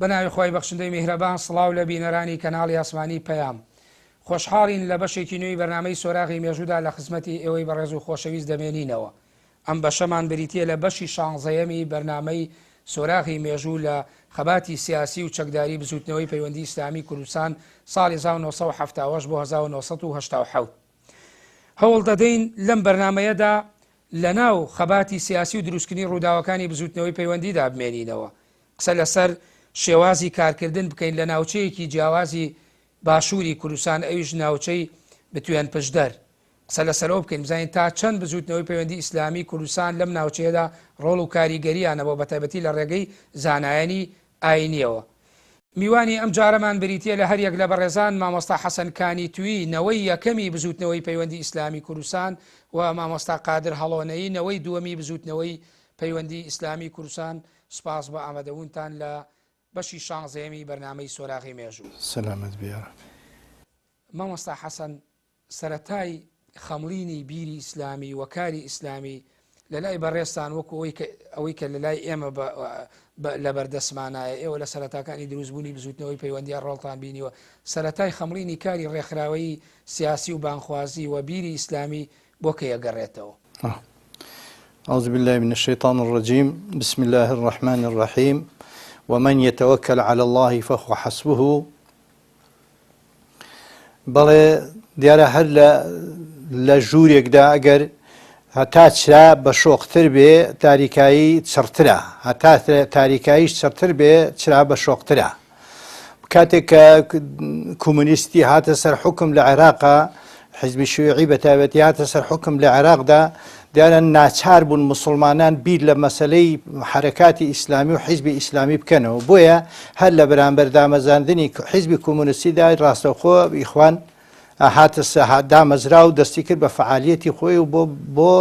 بەناوی خوای بەخشندەی میهرەبان سڵاو لە بینەرانی کەناڵی ئاسمانی پەیام. خۆشحاڵین لە بەشێکی نوێی بەرنامەی سۆراغی مێژوودا لە خزمەتی ئێوەی بەڕێز و خۆشەویست دەمێنینەوە. ئەم بەشەمان بریتییە لە بەشی شانزەیەمی بەرنامەی سۆراغی مێژوو لە خەباتی سیاسی و چەکداری بزووتنەوەی پەیوەندی ئیسلامی کوردستان ساڵی 1970 بۆ 1987. هەوڵ دەدەین لەم بەرنامەیەدا لەناو خەباتی سیاسی و دروستکردنی ڕووداوەکانی بزووتنەوەی پەیوەندیدا بمێنینەوە، قسە لەسەر شێوازی کارکردن بکەین لە ناوچەیەکی جیاوازی باشووری کوردستان ئەویش ناوچەی بتوێن پشدەر، قسە لەسەرەوە بکەین بزانین تا چەند بزووتنەوەی پەیوەندی ئیسلامی کوردستان لەم ناوچەیەدا ڕۆڵ و کاریگەرییان هەبووە بەتایبەتی لە ڕێگەی زانایانی ئاینیەوە. میوانی ئەم جارەمان بریتیە لە هەریەک لە بەڕێزان مامۆستا حەسەن کانیتوی نەوەی یەکەمی بزوتنەوەی پەیوەندی ئیسلامی کوردستان و مامۆستا قادر هەڵۆنەیی نەوەی دووەمی بزوتنەوەی پەیوەندی ئیسلامی کوردستان. سوپاس بۆ ئامادەبوونتان لە بەشی شانزەیەمی بەرنامەی سۆراغی مێژوو. سەلامەت بی یارەبی. مامۆستا حەسەن سەرەتای خەمڵینی بیری ئیسلامی و کاری ئیسلامی لە لای بەڕێزتان وەکو ئەوەی کە ئەوەی کە لە لای ئێمە بە بە لە بەردەستمانایە ئێوە لە سەرەتاکانی دروستبوونی بزووتنەوەی پەیوەندییان ڕۆڵتان بینیوە سەرەتای خەمڵینی کاری ڕێکخراوەیی سیاسی و بانگخوازی و بیری ئیسلامی بۆ کەی ئەگەڕێتەوە؟ اعوذ باللە من الشیطان الرجیم بسم اللە الرحمن الرحیم ومن یتوکل علی اللە فهو حسبه بەڵێ دیارە هەر لە لە ژوورێکدا ئەگەر هەتا چرا بە شۆقتر بێ تاریکایی چڕترە هەتا تاریکاییش چڕتر بێ چرا بە شۆقترە کاتێک کە کۆمۆنیستی هاتە سەر حکم لە عێراقا حیزبی شیوعی بە تایبەتی هاتە سەر حوکم لە عێراقدا، دیارە ناچار بوون موسڵمانان بیر لە مەسەلەی حەرەکاتی ئیسلامی و حیزبی ئیسلامی بکەنەوە، بۆیە هەر لە بەرامبەر دامەزاندنی حیزبی کۆمۆنیستیدا ڕاستەوخۆ ئیخوان هاتە دامەزرا و دەستی کرد بە فەعالیەتی خۆی و بۆ بۆ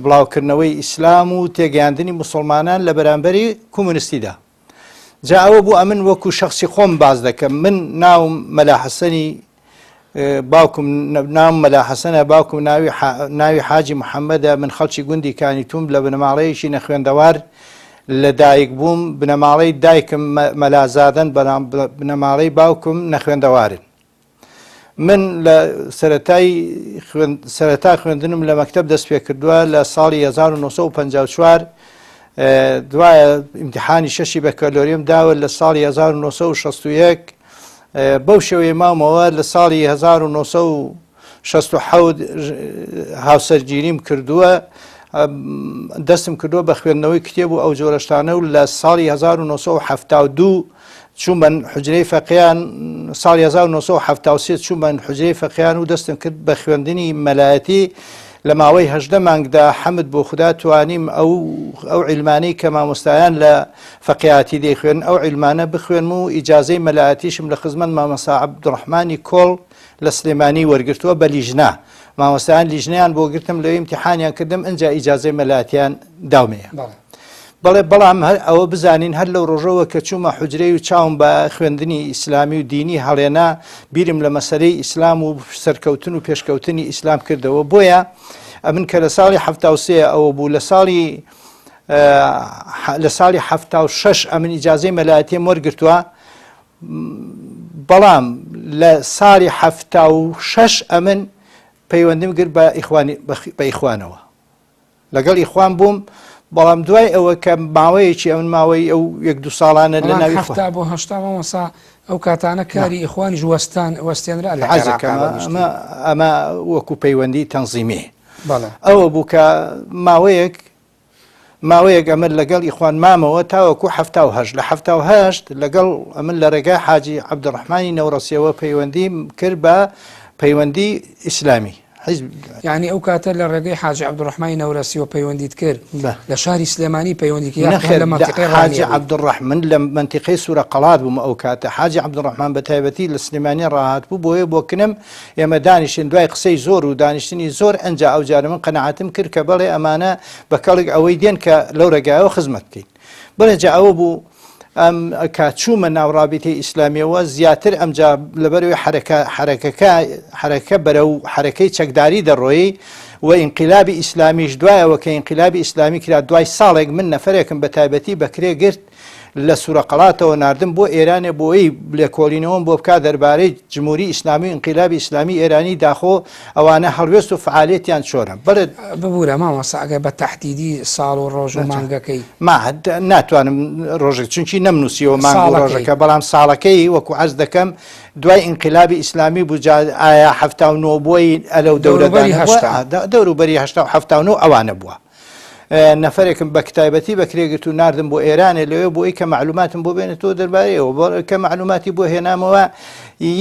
بڵاوکردنەوەی ئیسلام و تێگەیاندنی موسڵمانان لە بەرامبەری کۆمۆنیستیدا. جا ئەوە بوو ئەمن وەکو شەخسی خۆم باس دەکەم من ناوم مەلا حەسەنی باوکم ناوم مەلا حەسەنە باوکم ناوی ناوی حاجی محەممەدە من خەڵکی گوندی کانیتوم لە بنەماڵەیەکی نەخوێندەوار لە دایک بووم بنەماڵەی دایکم مەلازادەن بەڵام بنەماڵەی باوکم نەخوێندەوارن من لە سەرەتای سەرەتا خوێندنم لە مەکتەب دەست پێ کردووە لە ساڵی 1954 دوایە ئیمتحانی شەشی بەکەلۆریم داوە لە ساڵی 1961 بەو شێوەیە مامەوە لە ساڵی 1967 هاوسەرگیریم کردووە دەستم کردووە بە خوێندنەوەی کتێب و ئەو جۆرەشتانە و لە ساڵی 1972 چوومە حوجرەی فەقێیان ساڵی 1973 چوومە حوجرەی فەقێیان و دەستم کرد بە خوێندنی مەلایەتی لە ماوەی هەژدە مانگدا حەمد بۆ خودا توانیم ئەو ئەو عیلمانەی کە مامۆستایان لە فەقیاتی دەیخوێن ئەو عیلمانە بخوێنم و ئیجازەی مەلایەتیشم لە خزمەت مامۆستا عەبدوڕەحمانی کۆڵ لە سلێمانی وەرگرتووە بە لیژنە مامۆستایان لیژنەیان بۆ گرتم لەوێ ئیمتیحانیان کردم ئینجا ئیجازەی مەلایەتیان داومەیە. بەڵێ بەڵام هەر ئەوە بزانین هەر لەو ڕۆژەوە کە چوومە حوجرەی و چاوم بە خوێندنی ئیسلامی و دینی هەڵێنا بیرم لە مەسەلەی ئیسلام و سەرکەوتن و پێشکەوتنی ئیسلام کردەوە بۆیە ئەمن کە لە ساڵی 73 ئەوە بوو لە ساڵی لە ساڵی 76 ئەمن ئیجازەی مەلایەتیم وەرگرتووە بەڵام لە ساڵی 76 ئەمن پەیوەندیم گرت بە ئیخوانی بە ئیخوانەوە لەگەڵ ئیخوان بووم بەڵام دوای ئەوە کە ماوەیەکی ئەمن ماوەی ئەو یەک دوو ساڵانە لە ناوی حەفتا بۆ هەشتا مامۆستا ئەو کاتانە کاری ئیخوانیش وەستان وەستێنرا لە عێراق ئەمە ئەمە وەکو پەیوەندی تەنزیمی ئەوە بوو کە ماوەیەک ماوەیەک ئەمن لەگەڵ ئیخوان مامەوە تاوەکو 78 لە 78 لەگەڵ ئەمن لە ڕێگای حاجی عەبدوڕەحمانی نەوڕەسیەوە پەیوەندیم کرد بە پەیوەندی ئیسلامی حیزب یانی ئەو کاتە لە ڕێگەی حاجی عەبدولڕەحمانی نەورەسیەوە پەیوەندیت کرد لە شاری سلێمانی پەیوەندی کرد یاخود هەر لە مەنتیقەی نەخێر حاجی ڕانیە بوویت؟ عەبدولڕەحمن لە مەنتیقەی سوورە قەڵات بووم ئەو کاتە حاجی عەبدولڕەحمان بە تایبەتی لە سلێمانی ڕاهات بوو بۆیە بۆ کنم ئێمە دانیشتین دوای قسەی زۆر و دانیشتنی زۆر ئەنجا ئەو جارە من قەناعەتم کرد کە بەڵێ ئەمانە بە کەڵک ئەوەی دێن کە لەو ڕێگایەوە خزمەت بکەین بەڵێ جا ئەوە بوو ئەم کە چوومە ناو ڕابیتەی ئیسلامیەوە زیاتر ئەمجا لەبەرەوەی حرەکە حرەکەکە حرەکە بەرەو حرەکەی چەکداری دەڕۆیی و ئینقلابی ئیسلامیش دوایەوە کە ئینقلابی ئیسلامی کرا دوای ساڵێک من نەفرێکم بە تایبەتی بەکرێ گرت. لە سورەقەڵاتەوە ناردم بۆ ئێرانێ بۆی لێکۆڵینەوەم بۆ بکا دەربارەی جمهوری ئیسلامی و ئینقیلابی ئیسلامی ئێرانی داخۆ ئەوانە هەڵوێست و فەعالیەتیان چۆنە؟ بەڵێ. ببورە مامۆستا ئەگەر بە تەحدیدی ساڵ و ڕۆژ و مانگەکەی. ما ناتوانم ڕۆژێک چونکی نەمنووسیەوە مانگ و ڕۆژەکە بەڵام ساڵەکەی وەکو عەرز دەکەم دوای ئینقیلابی ئیسلامی بوو جا ئایا 79 بۆی ئەلەو دەورەبەری دەوروبەری هەشتا و 79 ئەوانە بووە. نەفەرێکم بە تایبەتی بە کرێ گرت و ناردم بۆ ئێرانێ لەوێ بۆی کە مەعلوماتم بۆ بێنێتەوە دەربارەیەوە بۆ کە مەعلوماتی بۆ هێنامەوە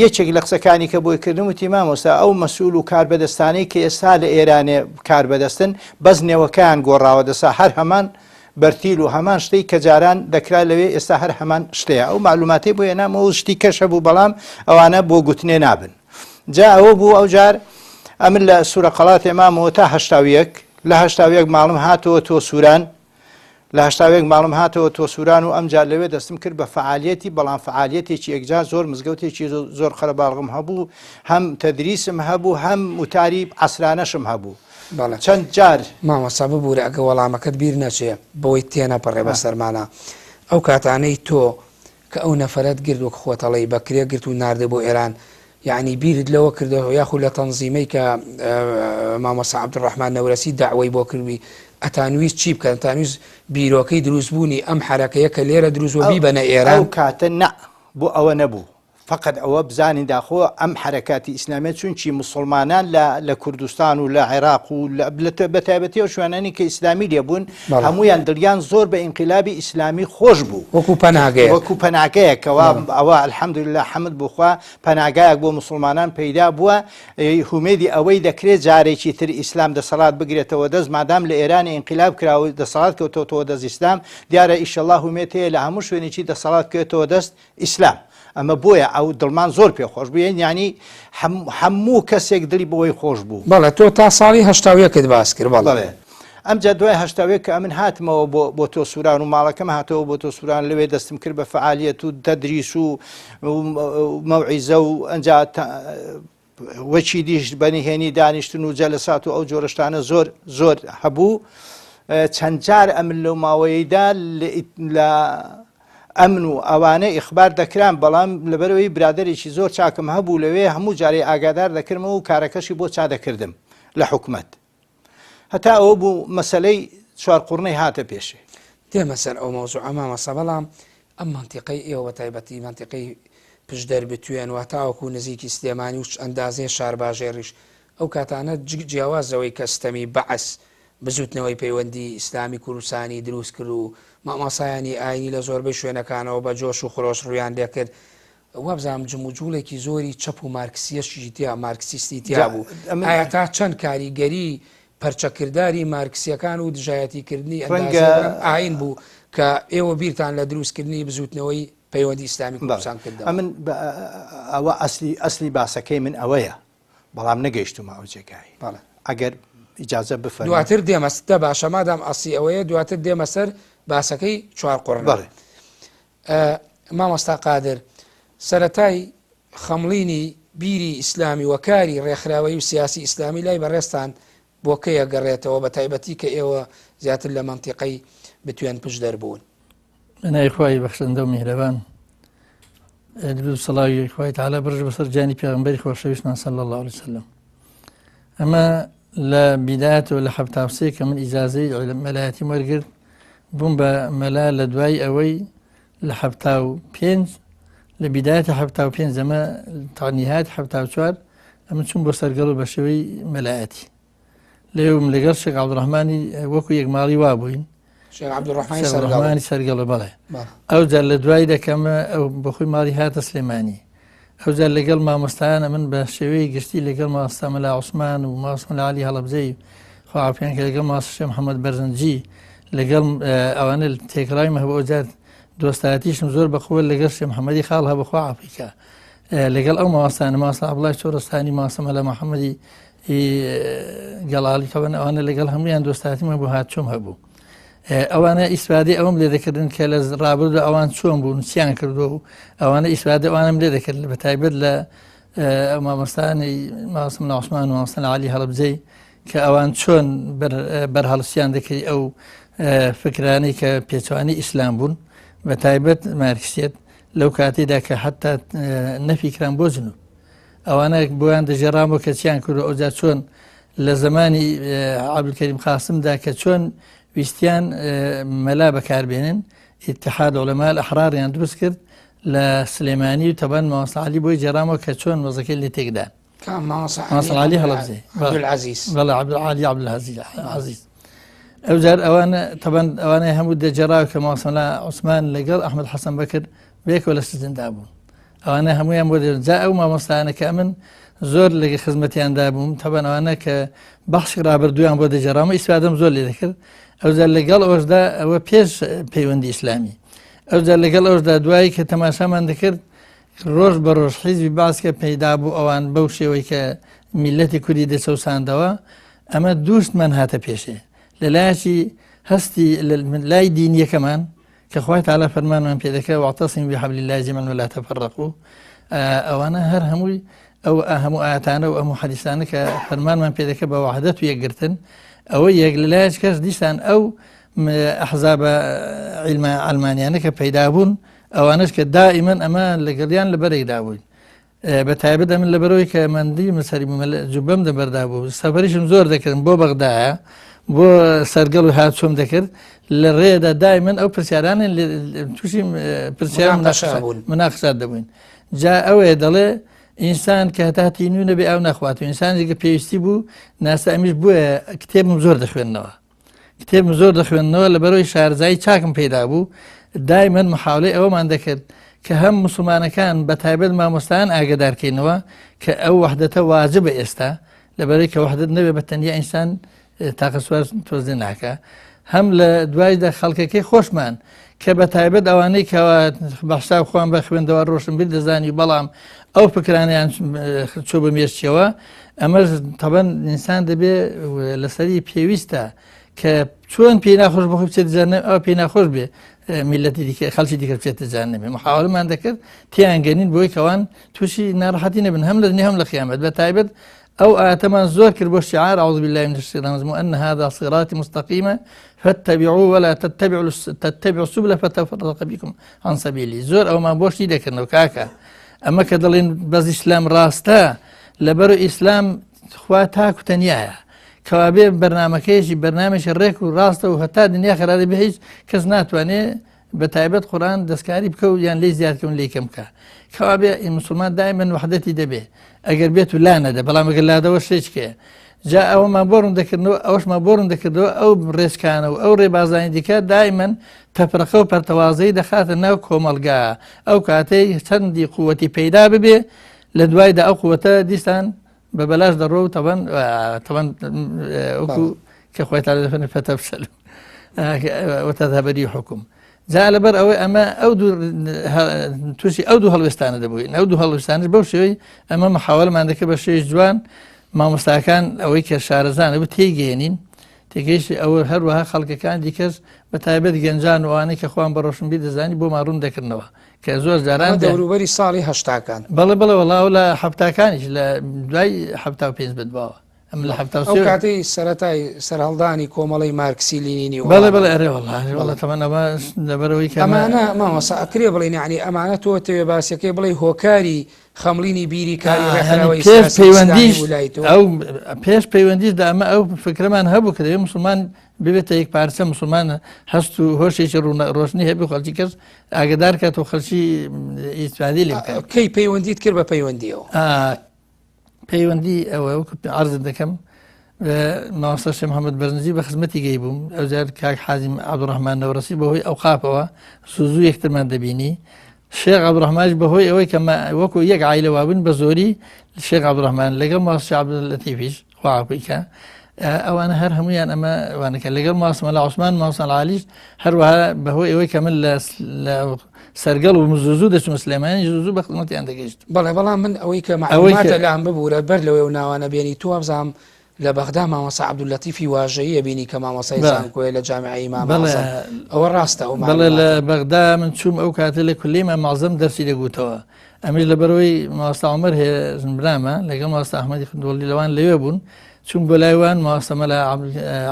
یەکێک لە قسەکانی کە بۆی کردم وتی مامۆستا ئەو مەسئول و کاربەدەستانەی کە ئێستا لە ئێرانێ کاربەدەستن بەس نێوەکەیان گۆڕاوە دەسا هەر هەمان بەرتیل و هەمان شتەی کە جاران دەکرا لەوێ ئێستا هەر هەمان شتەیە ئەو مەعلوماتەی بۆ هێنامەوە شتی کەش هەبوو بەڵام ئەوانە بۆ گوتنێ نابن جا ئەوە بوو ئەو جار ئەمن لە سوورە قەڵاتێ مامەوە تا 81 لە 81 ماڵم هاتەوە تۆ سووران لە 81 ماڵم هاتەوە تۆ سووران و ئەمجار لەوێ دەستم کرد بە فعالیەتی بەڵام فعالیەتێکی یەکجار زۆر مزگەوتێکی زۆر قەرەباڵغم هەبوو هەم تەدریسم هەبوو هەم وتاری عەسرانەشم هەبوو بەڵێ چەند جار. مامۆستا ببورە ئەگەر وەڵامەکەت بیر نەچێ بەوەی تێنەپەڕێ بەسەرمانا ئەو کاتانەی تۆ کە ئەو نەفەرەت گرت وەک خۆت ئەڵێی بە کرێ گرت و ناردت بۆ ئێران یەعنی بیرت لەوە کردەوە یاخود لە تەنزیمەی کە مامۆستا عەبدولڕەحمان نەورەسی دەعوەی بۆ کردبووی ئەتانویست چی بکەن ئەتانویست بیرۆکەی دروستبوونی ئەم حەرەکەیە کە لێرە دروست بووە بیبەنە ئێران؟ ئەو کاتە نا بۆ ئەوە نەبوو فەقەت ئەوە بزانین داخۆ ئەم حەرەکاتی ئیسلامیە چونکی موسوڵمانان لە لە کوردستان و لە عێراق و لە بە تایبەتی ئەو شوێنانی کە ئیسلامی لێ بوون هەموویان دڵیان زۆر بە ئینقلابی ئیسلامی خۆش بوو وەکو پەناگەیەک وەکو پەناگەیەک کەوا ئەوە الحمدلله حەمد بۆ خوا پەناگایەک بۆ موسوڵمانان پەیدا بووە هومێدی ئەوەی دەکرێت جارێکی تر ئیسلام دەسەڵات بگرێتەوە دەست مادام لە ئێران ئینقلاب کرا و دەسەڵات کەوتەوە دەست ئیسلام دیارە ئیشەڵا هومێت هەیە لە هەموو شوێنێکی دەسەڵات بکەوێتەوە دەست ئیسلام ئەمە بۆیە ئەو دڵمان زۆر پێ خۆش بوو یانی هەموو کەسێک دڵی بەوەی خۆش بوو. بەڵێ تۆ تا ساڵی 81ت باس کرد بەڵێ. بەڵێ ئەمجا دوای 81 کە ئەمن هاتمەوە بۆ بۆ تۆ سووران و ماڵەکەم هاتەوە بۆ تۆ سووران لەوێ دەستم کرد بە فعالیەت و تەدریس و مەوعیزە و ئەنجا وەکی دیش بە نهێنی دانیشتن و جەلەسات و ئەو جۆرە شتانە زۆر زۆر هەبوو چەند جار ئەمن لەو ماوەیەیدا لە ئەمن و ئەوانە ئیخبار دەکران بەڵام لەبەرەوەی برادێکی زۆر چاکم هەبوو لەوێ هەموو جارێ ئاگادار دەکردمەوە و کارەکەشی بۆ چا دەکردم لە حکومت هەتا ئەوە بوو مەسەلەی چوارقوڕنەی هاتە پێشێ. دێمە سەر ئەو مەوزوعە مامۆستا بەڵام ئەم مەنتیقەی ئێوە بە تایبەتی مەنتیقەی پشدەر بتوێن و تاوەکو نزیکی سلێمانی و ئەندازەی شارباژێڕیش ئەو کاتانە جگ جیاواز لەوەی کە ستەمی بەعس بزوتنەوەی پەیوەندی ئیسلامی کوردستانی دروست کرد و مامۆسایانی ئاینی لە زۆربەی شوێنەکانەوە بە جۆش و خرۆش ڕویان لێکرد وابزانم جموجوڵێکی زۆری چەپ و مارکسیەشی تیا مارکسیستی تیا بوو ئایا تا چەند کاریگەری پەرچەکرداری مارکسیەکان و دژایەتی کردنی ڕەنگە ئاین بوو کە ئێوە بیرتان لە دروستکردنی بزوتنەوەی پەیوەندی ئیسلامی کوردستان کردەوە؟ ئەمن ئەوە ئەسلی ئەسلی باسەکەی من ئەوەیە بەڵام نەگەیشتومە ئەو جێگای بەڵێ ئەگەر ئیجازە بفەرموون. دواتر دێمە دە باشە مادام ئەسلی ئەوەیە دواتر دێمە سەر باسەکەی چوارقوڕنە. بەڵێ. مامۆستا قادر سەرەتای خەمڵینی بیری ئیسلامی و کاری ڕێکخراوەیی و سیاسی ئیسلامی لای بەڕێزتان بۆ کەی ئەگەڕێتەوە بە تایبەتی کە ئێوە زیاتر لە مەنتیقەی بتوێن پشدەر بوون؟ بە ناوی خوای بەخشندە و میهرەبان درود و سڵاوی خوای تعالی بڕژ بەسەر گیانی پێغەمبەری خۆشەویستمان صلی الله علیه وسلم ئەمە لە بیدایەتەوە لە 73 کە من ئیجازەی مەلایەتیم وەرگرت بووم بە مەلا لە دوای ئەوەی لە 75 لە بیدایەتی 75 ئەمە تا نیهایەت 74 ئەمن چوون بۆ سەرگەڵ و بە شێوەی مەلایەتی لێوم لەگەڵ شێخ عەبدوڕەحمانی وەکو یەک ماڵی وا بووین شێخ عەبدوڕەحمانی سەرگەڵ سەرگەڵە بەڵێ ئەو جار لە دوای دەکەمە ئەو بەخۆی ماڵی هاتە سلێمانی ئەو جار لەگەڵ مامۆستایانە من بە شێوەی گشتی لەگەڵ مامۆستا مەلا عوسمان و مامۆستا مەلا عەلی هەڵەبجەی خواپیان کە لەگەڵ مامۆستا شێخ محەممەد بەرزنجی لەگەڵ ئەوانە تێکەڵاوی هەبوو ئەو جار دۆستایەتیشم زۆر بەقوە لەگەڵ شێخ محەممەدی خاڵ هەبوو خوا عافیکا لەگەڵ ئەو مامۆستایانە مامۆستا عەبدوڵای چۆرستانی مامۆستا مەلا محەممەدی گەڵاڵی تەوەن ئەوانە لەگەڵ هەمویان دۆستاتیم هەبوو هاتچۆم هەبوو ئەوانە ئیسفادەی ئەوم لێ دەکردن کە لە ڕابردوو ئەوان چۆن بوون چیان کردو و ئەوانە ئیسفادە ئەوانم لێ دەکرد بە تایبەت لە مامۆستانی ماسم ناسمان و مامۆستا علی هەڵبجەی کە ئەوان چۆن بەرهەڵسیان دەکرد ئەو فکرانەی کە پێچوانی ئیسلام بوون بە تایبەت مارکسیەت لەو کاتێدا کە حتا نەفی کران بۆ جنوب ئەوانە بۆیان دەژێڕامەوە کە چیان کردو ئەوجا چۆن لە زمانی عەبدولکەریم قاسمدا کە چۆن ویستیان مەلا بەکاربێنن اتحاد علماء الاحراریان دروست کرد لە سلێمانی و تەبەن مامۆستا عەلی بۆی جێرامەوە کە چۆن وەزەکەی لێ تێکدان. کام مامۆستا عەلی؟ عەلی هەڵەبجەی. عەبدولعەزیز. بەڵێ عەبدولعالی عەبدولعەزیز. ئەو جار ئەوانە تەبەن ئەوانەی هەموو دەجێراوە کە مامۆستا عوسمان لەگەڵ ئەحمەد حەسەن بەکر بەیەکەوە لە سجندا بوون. ئەوانە هەمویان بۆ دێن جا ئەو مامۆستایانە کە ئەمن زۆر لەگە خزمەتیاندا بووم تەبەن ئەوانە کە بەخشی ڕابردوویان بۆ دەجێڕامە ئیسفادەم زۆر لێ دەکرد ئەوجا لەگەڵ ئەوەشدا ئەوە پێش پەیوەندی ئیسلامی ئەوجا لەگەڵ ئەوشدا دوایی کە تەماشامان دەکرد ڕۆژ بە ڕۆژ حیزبی باس کە پەیدا بوو ئەوان بەو شێوەی کە میلەتی کوردی دەچەوساندەوە ئەمە دووشتمان هاتە پێشێ لەلایەکی هەستی لای دینیەکەمان کە خوای تعالی فەرمانمان پێ دەکات واعتصموا بحبل الله جميعا ولا تفرقوا ئەوانە هەر هەمووی ئەو هەموو ئاەتانە و ئەموو حەدیسانە کە فەرمانمان پێ دەکە بە وەحدەت و یەکگرتن ئەوە یەک لەلایەک کەس دیسان ئەو ئەحزابە علمە ئەلمانیانە کە پەیدا بوون ئەوانش کە دائیمەن ئەمە لەگەڵیان لە بەرێکدا بووین بە تایبەت ئەمن لەبەرەوەی کە مەندی مەسەری جوبەم دەبەردا بوو سەفەریشم زۆر دەکردم بۆ بەغدایە بۆ سەرگەڵ و هاتچۆم دەکرد لە ڕێدا دای من ئەو پرسیارانە تووشی پرسیار مناقشات دەبووین جا ئەوەیە دەڵێ ئینسان کە هەتا تینوو نەبێ ئەو نەخوات و ئینسانێکە پێویستی بوو ناسە ئەمیش بووە کتێبم زۆر دەخوێندنەوە کتێبم زۆر دەخوێندنەوە لەبەرەوەی شارەزایی چاکم پەیدا بوو دایمەن محاولەی ئەوەمان دەکرد کە هەم مسلمانەکان بە تایبەت مامۆستایان ئاگدارکەینەوە کە ئەو وەحدەتە واجبە ئێستا لەبەرەی کە وەحدەت نەبێ بە تەنیا ئینسان تاقە سوار تۆزێ ناکە هەم لە دوایدا خەڵکەکەی خۆشمان کە بە تایبەت ئەوانەی کەوا بەحساب خۆیان بە خوێندەوە ڕۆشنبیر دەزانی بەڵام ئەو فکرانیان چۆ بە مێشکیەوە ئەمەش تەبەن ئینسان دەبێ لەسەری پێویستە کە چۆن پێی ناخۆش بخۆ بچێت جانە ئەو پێی ناخۆش بێ میلەتی دیکە خەڵکی دیکە بچێتە جانەمێ محاولمان دەکرد تیانگەنین بۆی کەوان تووشی ناڕەحەتی نەبن هەم لە دنیا هەم لە قیامەت بە تایبەت ئەو ئاەتەمان زۆر کرد بۆ شعار أعوذ بالله من الشيطان الرجيم وأن هذا صراطي مستقيما فاتبعوه ولا تتبعوا تتبعوا السبل فتفرق بكم عن سبيلي زۆر ئەومان بۆشتی دەکردنەوە کاکە ئەمە کە دەڵێن بەس ئیسلام ڕاستە لەبەر ئیسلام خوا تاک و تەنیایە کەوابێ بەرنمەکەیشی بەرنمێکی ڕێک و ڕاستە و هەتا دنیا خراپی بە هیچ کەس ناتوانێ بە تایبەت قورآن دەستکاری بکە و یان لی زیادکەون لی کەم بکە کەوابێ مسلمان دایمەن وحدەتی دەبێ ئەگەر بێت و لا نەدە بەڵام ئەگەر لادەوە شتێکەیە جا ئەوەمان بۆ ڕوون دەکردنەوە ئەوەشمان بۆ ڕوون دەکردەوە ئەو ڕێچکانە و ئەو ڕێبازانی دیکە دایمەن تەفرەقە و پەرتەوازەی دەخاتە ناو کۆمەڵگا ئەو کاتەی چەندی قووەتی پەیدا ببێ لە دوایدا ئەو قووەتە دیسان بە بەلاش دەڕۆ و تەبەن تەبەن وەکو کە خۆی تا دەفەنە فەتەفشەل وتذهب حکوم جا لەبەر ئەوەی ئەمە ئەو دوو تووشی ئەو دوو هەڵوێستانە دەبووین ئەو دوو هەڵوێستانش بەو شێوەی ئەمە محاوەلمان دەکرد بە شێوەی جوان مامۆستاکان ئەوەی کە شارەزانە بوو تێگەێنین تێگەیشتی ئەوە هەروەها خەڵکەکان دیکەش بە تایبەت گەنجان وانەی کە خۆیان بە ڕۆشنبیر دەزانی بۆ ماڕوون دەکردنەوە کە زۆر جاران دەوروبەری ساڵی هەشتاکان بەڵێ بەڵێ وەڵا لە حەفتاکانیش لە دوای 75 بدواوە ئەم لە 73 ئەو کاتەی سەرەتای سەرهەڵدانی کۆمەڵەی مارکسی لینینی و بەڵێ بەڵێ ئەرێ وەڵا ئەرێ وەڵا تەمەن ئەمە لەبەرەوەی کە ئەمانە مامۆستا ئەکرێ بڵێین یعنی ئەمانە تۆ تەوێ باسەکەی بڵێ هۆکاری خەمڵینی بیری کاری ڕێکخراوەی پێش سیاسی ئیسلامی پەیوەندیش ولای تۆ ئەو پێش پەیوەندیش دا ئەمە ئەو فکرەمان هەبوو کە دەبێ مسلمان ببێتە یەک پارچە مسلمان هەست و هۆشێکی ڕوونە ڕۆشنی هەبێ خەڵکی کەس ئاگدار کات و خەڵکی ئیسفادەی لێ بکات کەی پەیوەندیت کرد بە پەیوەندیەوە؟ پەیوەندی ئەوە وەکو عەرزت دەکەم مامۆستا شێخ محەممەد بەرزنجی بە خزمەتی گەی بووم ئەوجار کاک حازم عەبدوڕەحمان نەورەسی بەهۆی ئەوقافەوە زوو زوو یەکترمان دەبینی شێخ عەبدوڕەحمانیش بەهۆی ئەوەی کە وەکو یەک عایلە وابوون بە زۆری شێخ عەبدوڕەحمان لەگەڵ مامۆستا عەبدوللەتیفیش خوا عەفوی کە ئەوانە هەر هەمویان ئەمە وانەکە لەگەڵ مامۆستا مەلا عوسمان مامۆستا عالیش هەروەها بەهۆی ئەوەی کە من لە سەرگەڵ و زوو زوو دەچوومە سلێمانی زوو زوو بە خزمەتیان دەگەیشت. بەڵێ بەڵام من ئەوەی کە مەعلوماتە لام ببورە بەر لەوەی ئەو ناوانە بێنی تۆ وابزانم لە بەغدا مامۆستا عەبدوللەتیفی واژەیی ئەبینی کە مامۆستای زانکۆیە لە جامیعەی ئیمام ئەعزەم ئەوە ڕاستە ئەو بەڵێ لە بەغدا من چووم ئەو کاتە لە کولیەی ئیمام ئەعزەم دەرسی دەگوتەوە ئەمیش لەبەرەوەی مامۆستا عومەر هەیە ژنبرامە لەگەڵ مامۆستا ئەحمەدی خندۆڵی لەوان لەوێ بوون چوون بۆ لای وان مامۆستا مەلا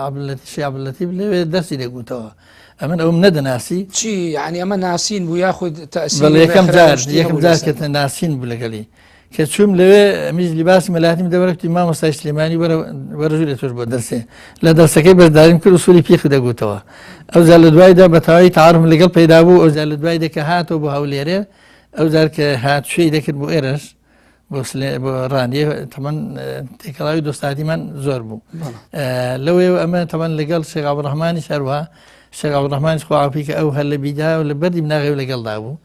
عەبدوللەتیف شێخ عەبدوللەتیف لەوێ دەرسی دەگوتەوە. ئەمن ئەوم نەدەناسی. چی یانی ئەمە ناسین بوو یاخود تەئسیری بەڵێ یەکەم ڕێکخراوی جار شتی یەکەم هەبوو جار لەسەر؟ کە ناسین بوو لەگەڵی کە چووم لەوێ ئەمیش لیباسی مەلاتیم دەبەرە کوتی مامۆستای سلێمانی وەرە وەرە ژوورێ تۆش بۆ دەرسێ لە دەرسەکەی بەشداریم کرد ئوسولی فیقه دەگوتەوە ئەوجا لە دوایدا بە تەواوی تەعارفم لەگەڵ پەیدا بوو ئەوجا لە دوایدا کە هاتەوە بۆ هەولێرێ ئەوجار کە هات شوێی دەکرد بۆ ئێرەش بۆ سلێ بۆ ڕانیە تەمەن تێکەڵاوی دۆستاتیمان زۆر بوو لەوەیەوە ئەمە تەمەن لەگەڵ شێخ عەبدوڕەحمانیش هەروەها شێخ عەبدوڕەحمانیش خوا عافی کە ئەو هەر لە بیدا و لە بەردی بناغەی لەگەڵدا بوو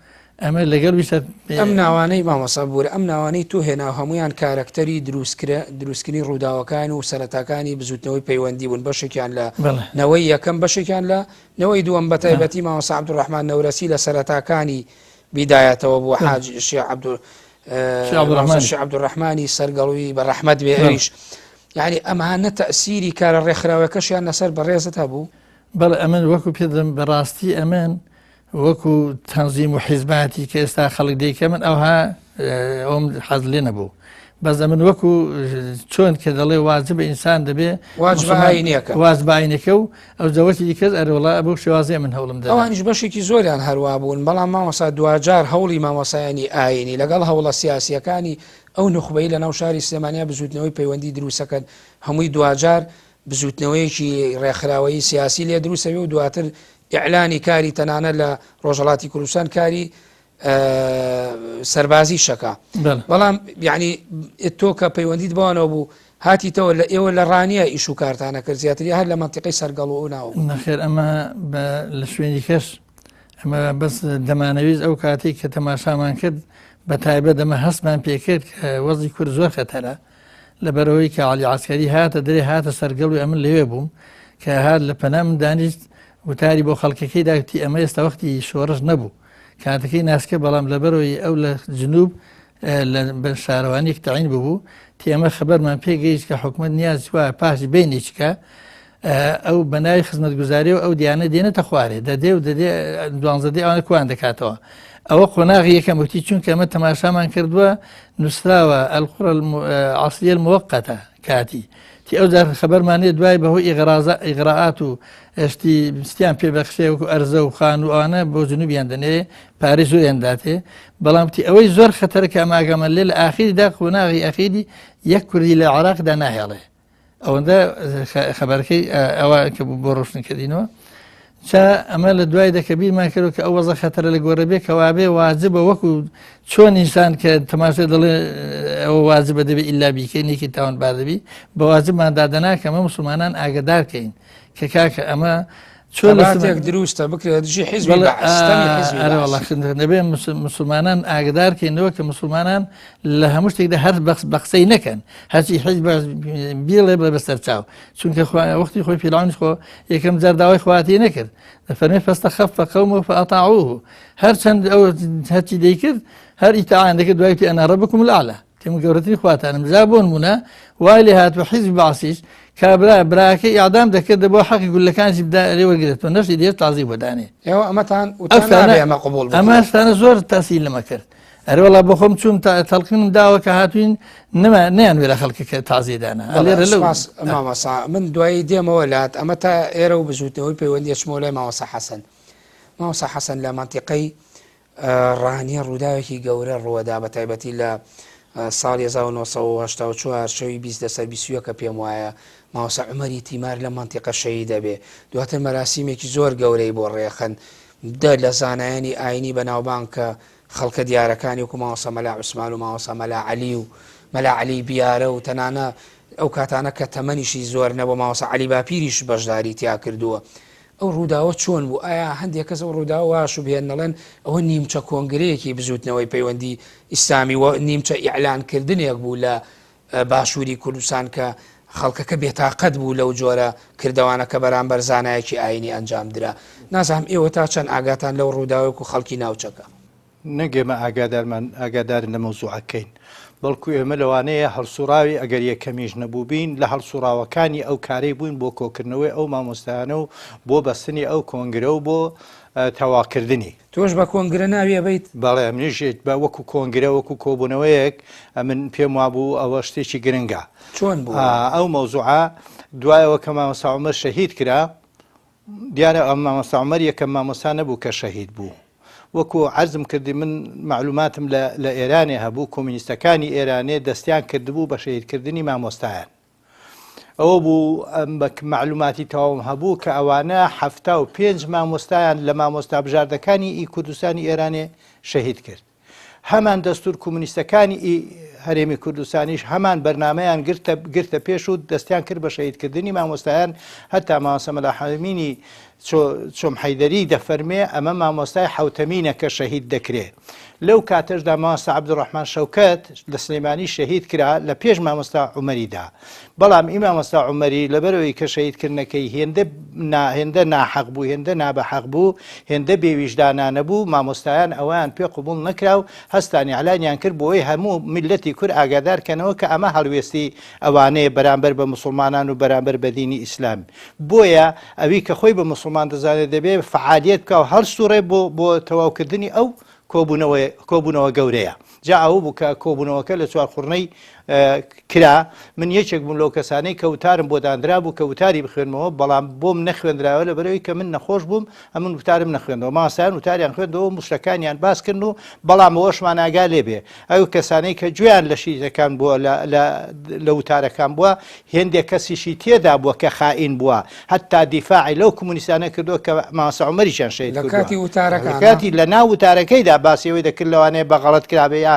ئەمە لەگەڵ ویسە ئەم ناوانەی مامۆستا بورە ئەم ناوانەی تۆ هێنا هەمویان کارەکتەری دروستکرە دروستکردنی ڕووداوەکان و سەرەتاکانی بزوتنەوەی پەیوەندی بوون بەشێکیان لە نەوەی یەکەم بەشێکیان لە نەوەی دووەم بەتایبەتی مامۆستا عەبدولڕەحمان نەورەسی لە سەرەتاکانی بیدایەتەوە بوو حاج شێخ عەبدول شێخ عەبدولڕەحمانی سەرگەڵوی بە ڕەحمەت بێ ئەویش یعنی ئەمانە تەئسیری کارە ڕێکخراوەکەشیان لەسەر بەڕێزت هەبوو؟ بەڵێ ئەمن وەکو پێ دەڵێم بەڕاستی ئەمن وەکو تەنزیم و حیزباتی کە ئێستا خەڵک دەیکە من ئەوها ئەوم حەز لێ نەبوو بەس ئەمن وەکو چۆن کە دەڵێ واجب ئینسان دەبێ واجب ئاینەکە و ئەو جەوەتی دیکەس ئەرێ وەڵا بەو شێوازەیە من هەوڵم دەدا. ئەوانیش بەشێکی زۆریان هەروا بوون، بەڵام مامۆستا دواجار هەوڵی مامۆستایانی ئایینی لەگەڵ هەوڵە سیاسییەکانی ئەو نوخبەی لەناو شاری سلێمانیا بزووتنەوەی پەیوەندی دروستەکەن هەمووی دواجار بزووتنەوەیەکی ڕێکخراوەیی سیاسی لێ دروستەبێ و دواتر ئیعلانی کاری تەنانەت لە ڕۆژهەڵاتی کوردستان کاری سەربازی شەکا بەڵام یعنی تۆ کە پەیوەندیت بەوانەوە بوو هاتیتەوە لە ئێوە لە ڕانیە ئیش و کارتانە کرد زیاتری هەر لە منتیقی سەرگەڵ و ناو نەخێر ئەمە لە شوێنی کەش ئەمە بەس دەمانەویست ئەو کاتێک کە تەماشامان کرد بە تایبەت ئەمە هەستمان پێکرد کە وەزی کورد زۆر خەتەرە لەبەرەوەی کە علی عسکەری هاتە درێ هاتە سەرگەڵ و ئەمن لەوێ بووم کە هات لە پەنام دانیشت وتاری بۆ خەڵکەکەی داکتی ئەمە ئێستا وەختی شۆڕش نەبوو کاتەکەی ناسکە بەڵام لەبەرەوەی ئەو لە جنوب لە شارەوانیەک تەعین ببوو تی ئەمە خەبەرمان پێگەیشت کە حکومت نیاز وایە پاش بینێکە ئەو بەناوی خزمەتگوزاری و ئەو دیانە دێنێتە خوارێ دەدێ و دەدێ دوانزە دێ ئەوانە کوان دەکاتەوە ئەوە قۆناغی یەکەم وتی چونکە ئەمە تەماشامان کردووە نووسراوە القرى العصرية المؤقتة کاتی تی ئەو جار خەبەرمان نیە دوای بەهۆی ئیغرازە ئیغرائات و شتی شتیان پێ بەخشێ وەکو ئەرزە و خان و ئەوانە بۆ جنوبیان دەنێ پارەی زۆریان داتێ بەڵام تی ئەوەی زۆر خەتەرە کە ئەمە ئاگامان لێ لە ئاخیریدا قۆناغی ئەخیری یەک کوردی لە عێراقدا ناهێڵێ ئەوەندە خەبەرەکەی ئەوە کە بۆ ڕۆشنکردینەوە جا ئەمە لە دوای دەکە بیرمان کردەوە کە ئەو وەزە خەتەرە لە گۆڕە بێ کەوابێ واجبە وەکو چۆن ئینسان کە تەماشا دەڵێ ئەوە واجبە دەبێ ئیلا بیکەین یەکی تاوانبار دەبی بە واجبمان دادەنا کە ئەمە مسلمانان ئاگدار کەین کە کاکە ئەمە چۆن لەسێک دروستە بکرێت دژی حیزبی دەبێ مسلمانان ئاگدار کەینەوە کە مسلمانان لە هەموو شتێکدا هەر بە قسەی نەکەن هەرچی حیزب بیڵێ بە بەسەر چاو چونکە وەختی خۆی فیرعەونیش خۆ یەکەم جار داوای خواتی نەکرد دەفەرمێ فاستخف قومه فأطاعوه هەرچەند ئەو هەرچی دەیکرد هەر ئیتاعان دەکرد دوای وتی ئەنا ربکم الأعلى تێم گەورەترین خواتانم جا بۆ نمونە وای لێ هات و حیزبی بەعسیش کابرا براکەی ئیعدام دەکرد بۆ حەقی گولەکانیشی بدا لێ وەرگرێتەوە نەشی دێت تازی بۆ دانێ ئێوە ئەمەتان وتان نابێ ئەمە قبوڵ بکرێت. ئەمە شتانە زۆر تەسیل لەمە کرد ئەرێ وەڵا بۆ خۆم چووم تا تەڵقینم داوە کە هاتوین نەما نەیان وێرا خەڵکەکە تازیە دانا بەڵێ لێرە لەو سوپاس مامۆستا من دوایی دێمەوە لات ئەمە تا ئێرە و بزوتنەوەی پەیوەندی ئەچمەوە لای مامۆستا حەسەن مامۆستا حەسەن لە مەنتیقەی ڕانیە ڕووداوێکی گەورە ڕووەدا بە تایبەتی لە ساڵی 1984 شەوی 20 لەسەر 21 کە پێم وایە مامۆستا عومەری تیمار لە مەنتیقە شەهید دەبێ دواتر مەراسیمێکی زۆر گەورەی بۆ ڕێخەن دە لە زانایانی ئاینی بەناوبانگ کە خەڵکە دیارەکانی وەکو مامۆستا مەلا عوسمان و مامۆستا مەلا عەلی و مەلا عەلی بیارە و تەنانە ئەو کاتانە کە تەمەنیشی زۆر نەبوو مامۆستا عەلی باپیریش بەشداری تیا کردووە. ئەو ڕووداوە چۆن بوو؟ ئایا هەندێک کەس ئەو ڕووداوە وا شوبهێن دەڵێن ئەوە نیمچە کۆنگرەیەکی بزووتنەوەی پەیوەندی ئیسلامی و نیمچە ئیعلان کردنێک بوو لە باشووری کوردستان کە خەڵکەکە بێتاقەت بوو لەو جۆرە کردەوانە کە بەرامبەر زانایەکی ئاینی ئەنجام درا. نازانم ئێوە تا چەند ئاگاتان لەو ڕووداوە وەکو خەڵکی ناوچەکە؟ نەک ئێمە ئاگادارمان ئاگادارن لە مەوزوعەکەین، بەڵکو ئێمە لەوانەیە هەڵسوڕاوی ئەگەر یەکەمیش نەبووبین لە هەڵسوڕاوەکانی ئەو کارەی بووین بۆ کۆکردنەوەی ئەو مامۆستایانە و بۆ بەستنی ئەو کۆنگرە و بۆ تەواکردنی. تۆش بە کۆنگرە ناوی ئەبەیت؟ بەڵێ منیش بە وەکو کۆنگرە وەکو کۆبوونەوەیەک ئەمن پێم وابوو ئەوە شتێکی گرنگە. چۆن بوو؟ ئەو مەوزوعە دوایەوە کە مامۆستا عومەر شەهید کرا. دیارە ئەم مامۆستا عومەر یەکەم مامۆستا نەبوو کە شەهید بوو. وەکو عەرزم کردی من مەعلوماتم لە لە ئێرانێ هەبوو کۆمینیستەکانی ئێرانێ دەستیان کردبوو بە شەهیدکردنی مامۆستایان. ئەوە بوو مەعلوماتی تەواوم هەبوو کە ئەوانە 75 مامۆستایان لە مامۆستا بژاردەکانی ئی کوردستانی ئێرانێ شەهید کرد. هەمان دەستور کومنیستەکانی ئی هەرێمی کوردستانیش هەمان بەرنامەیان گرتە گرتە پێش و دەستیان کرد بە شەهیدکردنی مامۆستایان هەتا مامۆستا مەلا حەمینی چۆم حەیدەری دەفەرمێ ئەمە مامۆستای حەوتەمینە کە شەهید دەکرێ. لەو کاتەشدا مامۆستا عەبدولڕەحمان شەوکەت لە سلێمانی شەهید کرا لە پێش مامۆستا عومەریدا. بەڵام ئی مامۆستا عومەری لەبەرئەوەی کە شەهیدکردنەکەی هێندە نا هێندە ناحەق بوو هێندە نابەحەق بوو هێندە بێویژدانانە بوو مامۆستایان ئەوەیان پێ قبوڵ نەکرا و هەستان ئیعلانیان کرد بۆی هەموو میللەتی کورد ئاگادار کەنەوە کە ئەمە هەڵوێستی ئەوانەیە بەرامبەر بە موسڵمانان و بەرامبەر بە دینی ئیسلام بۆیە ئەوی کە خۆی بە موسڵمان دەزانێت دەبێ فەعالیەت بکا و هەڵسوڕێ بۆ بۆ تەواوکردنی ئەو کۆبوونەوەی کۆبوونەوە گەورەیە جا ئەوە بوو کە کۆبوونەوەکە لە چوارقوڕنەی کرا من یەکێک بووم لەو کەسانەی کە وتارم بۆ دانرا بوو کە وتاری بخوێنمەوە بەڵام بۆم نەخوێندراوە لە بەرەوەی کە من نەخۆش بووم ئەمن وتارم نەخوێندەوە ماسایان وتاریان خوێندەوە مشتەکانیان باس کردن و بەڵام ئەوەشمان ئاگا لێبێ ئەو کەسانەی کە گوێیان لە شیتەکان بووە لە وتارەکان بووە هێندێک کەسیشی تێدا بووە کە خائین بووە هەتا دیفاعی لەو کۆمونیستانە کردووە کە مامۆستا عومەریشیان شەهید لە کردووە کاتی وتارەکانا؟ لە کاتی لە ناو وتارەکەیدا باسی ئەوەی دەکرد لەوانەیە بە غەڵەت کرابێ یا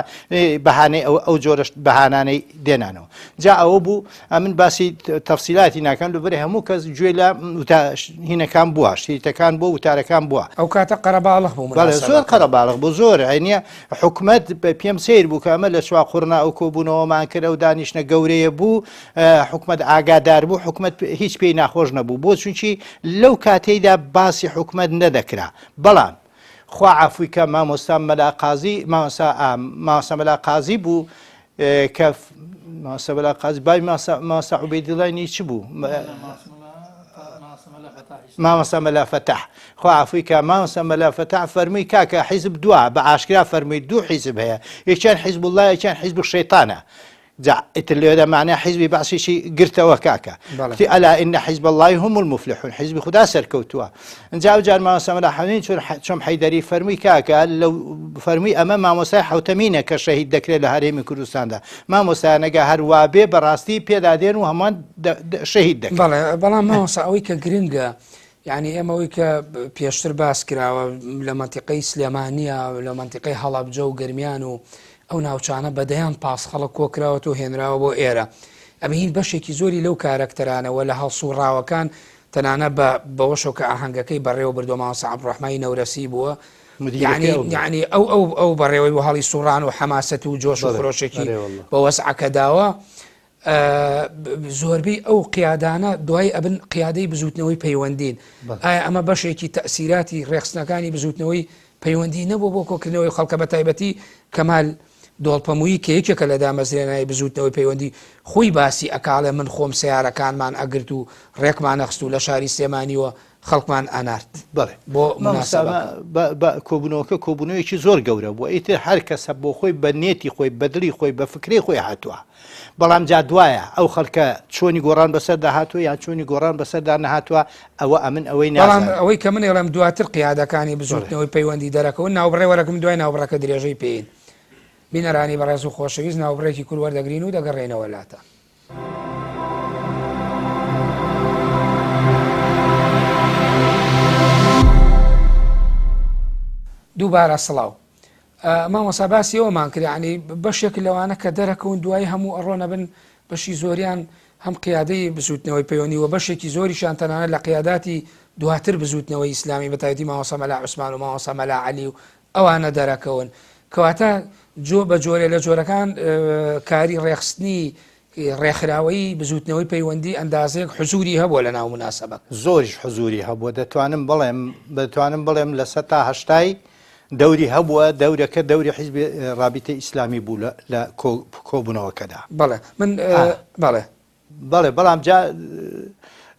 بەهانەی ئەو ئەو جۆرە بەهانانەی دێنانەوە جا ئەوە بوو ئەمن باسی تەفسیلاتی ناکەم لەبەر هەموو کەس گوێ لە وتا هینەکان بووە شیتەکان بووە وتارەکان بووە. ئەو کاتە قەرەباڵغ بوو بەڵێ زۆر موناسەبەکە. قەرەباڵغ بوو زۆر عینیە حکومەت پێم سەیر بوو کە ئەمە لە چواقوڕنا ئەو کۆبوونەوەمان کرد ئەو دانیشتنە گەورەیە بوو حکومەت ئاگادار بوو حکومەت هیچ پێی ناخۆش نەبوو بۆ چونکی لەو کاتەیدا باسی حکومەت نەدەکرا بەڵام خوا عەفوی کە مامۆستا مەلا قازی مامۆستا مامۆستا مەلا قازی بوو کە مامۆستا مەلا قازی بای مامۆستا عوبەیدوڵای نی چ بوو مامۆستا مەلا فەتاح خوا عەفوی کا مامۆستا مەلا فەتاح فەرمووی کاکە حیزب دووە بە ئاشکرا فەرمووی دوو حیزب هەیە یەکیان حیزب اللە یەکیان حیزب شەیتانە جا ئیتر لێرە معنای حیزبی بەعسیشی گرتەوە کاکە بەڵێ. کوتی الا ان حزب اللە هم المفلحون حیزبی خودا سەرکەوتووە ئینجا ئەو جار مامۆستا مەلا حەمید چون چۆم حەیدەری فەرمووی کاکە لەو فەرمووی ئەمە مامۆستای حەوتەمینە کە شەهید دەکرێت لە هەرێمی کوردستاندا مامۆستایانەگە هەر وابێ بەڕاستی پێدا دێن و هەمووان شەهید دەکەن. بەڵێ بەڵام مامۆستا ئەوەی کە گرنگە یعنی ئێمە ئەوەی کە پێشتر باس کراوە لە مەنتیقەی سلێمانیە لە مەنتیقەی هەڵەبجە و گەرمیان و ئەو ناوچانە بە دەیان پاس خەڵک کۆکراوەتەوە هێنراوە بۆ ئێرە ئەبین بەشێکی زۆری لەو کارەکتەرانەوە لە هەڵسوڕاوەکان تەنانە بە بەوەشەوە کە ئاهەنگەکەی بەڕێوە بردووە مامۆستا عەبدوڕەحمانی نەورەسی بووە مدیرەکەی یعنی ئەو بوو. یعنی ئەو ئەو ئەو بەڕێوەی بۆ هەڵی سوڕان و حەماسەت و جۆش و بەڵێ خرۆشێکی بەرێ واللە. بە وەزعەکە داوە زۆربەی ئەو قیادانە دوای ئەبن قیادەی بزوتنەوەی پەیوەندین ئایا ئەمە بەشێکی تەسیراتی ڕێخستنەکانی بزوتنەوەی پەیوەندی نەبوو بۆ کۆکردنەوەی خەڵکە بە تایبەتی کەمال دۆڵپەمووی کە یەکێکە لە دامەزرێنای بزوتنەوەی پەیوەندی خۆی باسی ئەکاڵێ من خۆم سیارەکانمان ئەگرت و ڕێکمان ئەخست و لە شاری سلێمانیوە خەڵکمان ئەنارد بەڵێ بۆ مامۆستا موناسەبەکە. بە بە کۆبوونەوەکە کۆبوونەوەیەکی زۆر گەورە بووە ئیتر هەر کەسە بۆ خۆی بە نێتی خۆی بە دڵی خۆی بە فکرەی خۆی هاتووە بەڵام جا دوایە ئەو خەڵکە چۆنی گۆڕان بەسەردا هاتووە یان چۆنی گۆڕان بەسەردا نەهاتووە ئەوە ئەمن ئەوەی بەڵام نازانم. ئەوەی کە من ئەڵێم دواتر قیادەکانی بەڵێ. بزووتنەوەی پەیوەندی دەرەکەون ناوبڕێ وەرەگرم دوای ناوبڕەکە درێژەی پێین. بینەرانی بەڕێز و خۆشەویست ناوبڕێکی کورت وەردەگرین و دەگەڕێینەوە لاتان. دووبارە سڵاو. مامۆسا باسی ئەوەمان کرد یعنی بەشێک لەوانە کە دەرەکەون دوایی هەموو ئەڕۆنە بن بەشی زۆریان هەم قیادەی بزوتنەوەی پەیوەندی و بەشێکی زۆریشان تەنانەت لە قیاداتی دواتر بزوتنەوەی ئیسلامی بە تایبەتی مامۆسا مەلا عوسمان و مامۆسا مەلا عەلی و ئەوانە دەرەکەون کەواتە جۆ بە جۆرێ لە جۆرەکان کاری ڕێخستنی ڕێکخراوەیی بزوتنەوەی پەیوەندی ئەندازەیەک حزوری هەبووە لە ناو موناسەبەک. زۆریش حزوری هەبووە دەتوانم بڵێم دەتوانم بڵێم لە سەتا هەشتای دەوری هەبووە دەورەکە دەوری حیزبی ڕابیتەی ئیسلامی بوو لە لە کۆبوونەوەکەدا. بەڵێ من بەڵێ. بەڵێ بەڵام جا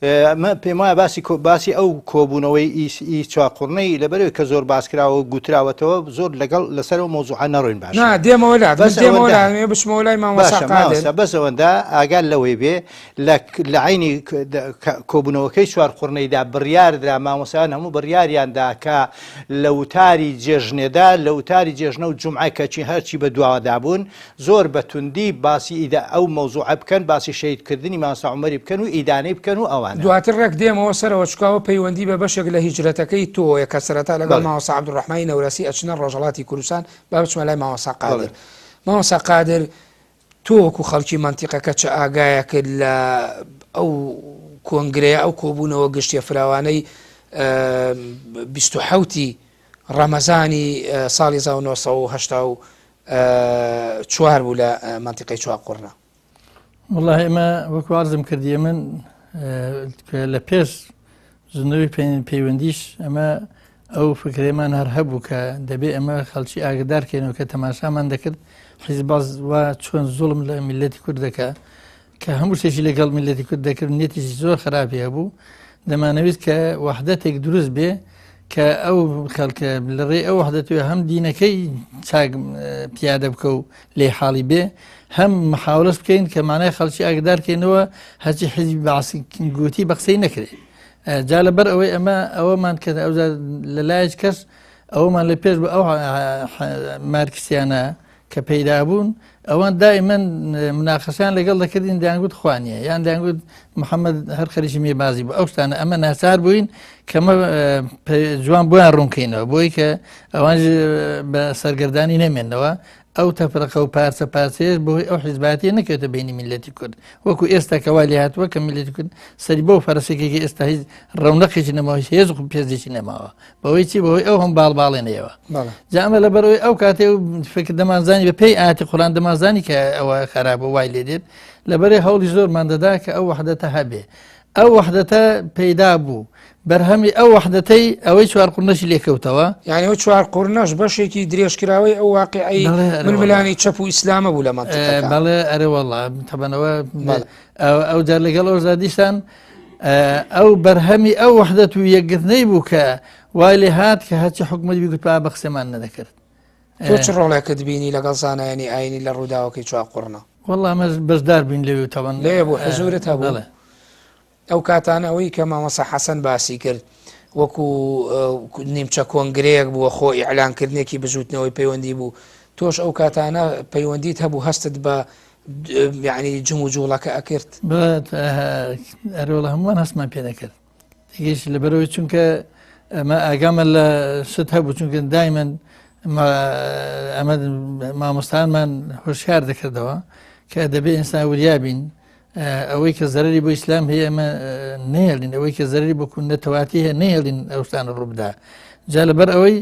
من پێم وایە باسی باسی ئەو کۆبوونەوەی ئی چواقوڕنەی لەبەرەوەی کە زۆر باس کراوە و گوتراوەتەوە زۆر لەگەڵ لەسەر ئەو مەوزوعە نەڕۆین باشە. نا دێمەوە لات بەس من دێمەوە ئەوەندە لات ئەمەوێ بچمەوە لای مامۆستا باشە قادر. مامۆستا بەس ئەوەندە ئاگات لەوەی بێ لە لە عەینی کۆبوونەوەکەی چوارقوڕنەیدا بڕیار درا مامۆستایان هەموو بڕیاریان دا کە لە وتاری جێژنێدا لە وتاری جێژنە و جومعە کەچی هەرچی بە دواوە دابوون زۆر بە توندی باسی ئیدا ئەو مەوزوعە بکەن باسی شەهید کردنی مامۆستا عومەری بکەن و ئیدانەی بکەن و ئەوانە. دواتر ڕێک دێمەوە سەرەوە چونکە ئەوە پەیوەندی بە بەشێک لە هیجرەتەکەی تۆیە کە سەرەتا لەگەڵ بەڵێ. مامۆستا عەبدولڕەحمانی نەورەسی ئەچنە ڕۆژهەڵاتی کوردستان با بچمە لای مامۆستا بەڵێ. قادر مامۆستا قادر تۆ وەکو خەڵکی مەنتیقەکە چ ئاگایەکت لە ئەو کۆنگرەیە ئەو کۆبوونەوە گشتیە فراوانەی 27 ی ڕەمەزانی ساڵی 1984 بوو لە مەنتیقەی چوارقوڕنە؟ وەڵاهی ئێمە وەکو عەرزم کردی من لە پێش زنەوەی پەیوەندیش ئەمە ئەو فکرەیەمان هەر هەبوو کە دەبێ ئەمە خەڵکی ئاگدار کەینەوە کە تەماشامان دەکرد حیزب باز وا چۆن زوڵم لە میللەتی کورد دەکا کە هەموو شتێکی لەگەڵ میللەتی کورد دەکرد نیەتێکی زۆر خراپی هەبوو دەمانەویست کە وەحدەتێک دروست بێ کە ئەو خەڵکە لە ڕێی ئەو وەحدەتەوە هەم دینەکەی چاک پیادە بکە و لێ حاڵی بێ هەم محاولەش بکەین کە مانای خەڵکی ئاگدار کەینەوە هەرچی حیزبی بەعسی گوتی بە قسەی نەکرێ جا لەبەر ئەوەی ئەمە ئەوەمان کە ئەوجا لە لایەک کەس ئەوەمان لە پێش بە ئەو مارکسیانە کە پەیدا بوون ئەوان دائیمەن مناقەشیان لەگەڵ دەکردین دەیانگوت خوا نییە یان دەیانگوت محەممەد هەر خەریکی مێبازی بوو ئەو شتانە ئەمە ناچار بووین کەمە جوان بۆیان ڕوونکەینەوە بۆی کە ئەوان بە سەرگەردانی نەمێنەوە ئەو تەفرەقە و پارچە پارچەیەش بەهۆی ئەو حیزباتیە نەکەوێتە بینی میللەتی کورد وەکو ئێستا کە وای لێهاتووە کە میللەتی کورد سەری بەو فەرەسێکێکی ئێستا هیچ ڕەونەقێکی نەماوە هیچ هێز و پێزێکی نەماوە بەوەی چی بەهۆی ئەو هەم باڵ باڵێنەیەوە جا ئەمە لەبەرەوەی ئەو کاتێ و فکر دەمانزانی بە پێی ئاتی قورآن دەمانزانی کە ئەوە خراپە وای لێ دێت لەبەرێ هەوڵی زۆرمان دەدا کە ئەو وەحدەتە هەبێ ئەو وەحدەتە پەیدا بوو بەرهەمی ئەو وەحدەتەی ئەوەی چوارقورنەشی لێکەوتەوە. یانی ئەو چوارقورنەش بەشێکی درێژکراوەی ئەو واقیعەی ململانێی چەپ و ئیسلامە بوو لە مەنتیقەکە. بەڵێ ئەرێ وەڵا تەبەن ئەوە ئەو جار لەگەڵ ئەوشدا دیسان ئەو بەرهەمی ئەو وەحدەت و یەکگرتنەی بوو کە وای لێ هات کە هەرچی حکومەت بیگوتبا بە قسەمان نەدەکرد. تۆ چ ڕۆڵێکت بینی لەگەڵ زانایانی ئایینی لە ڕووداوەکەی چوارقوڕنە؟ وەڵا ئەمەش بەشدار بووین لەوێ و تەبەن لەوێ بوو حزوورت هەبوو؟ بەڵێ. ئەو کاتانە ئەوەی کە مامۆستا حەسەن باسی کرد وەکو نیمچە کۆنگرەیەک بووە خۆ ئیعلانکردنێکی بزوتنەوەی پەیوەندی بوو تۆش ئەو کاتانە پەیوەندیت هەبوو هەستت بە یعنی جم و جوڵەکە ئەکرد؟ ئەرۆڵە هەمووان هەستمان پێ دەکرد تێگەیشت لەبەرەوەی چونکە ئەمە ئاگامە لە شت هەبوو چونکە دایمەن ئەمە مامۆستانمان هۆشیار دەکردەوە کە دەبێ ئینسان وریا بین ئەوەی کە زەرری بۆ ئیسلام هەیە ئەمە نێڵین ئەوەی کە زەرری بۆ نەتەواتی هەیە نێڵین ئەو شتانە ڕووبدا جا لەبەر ئەوەی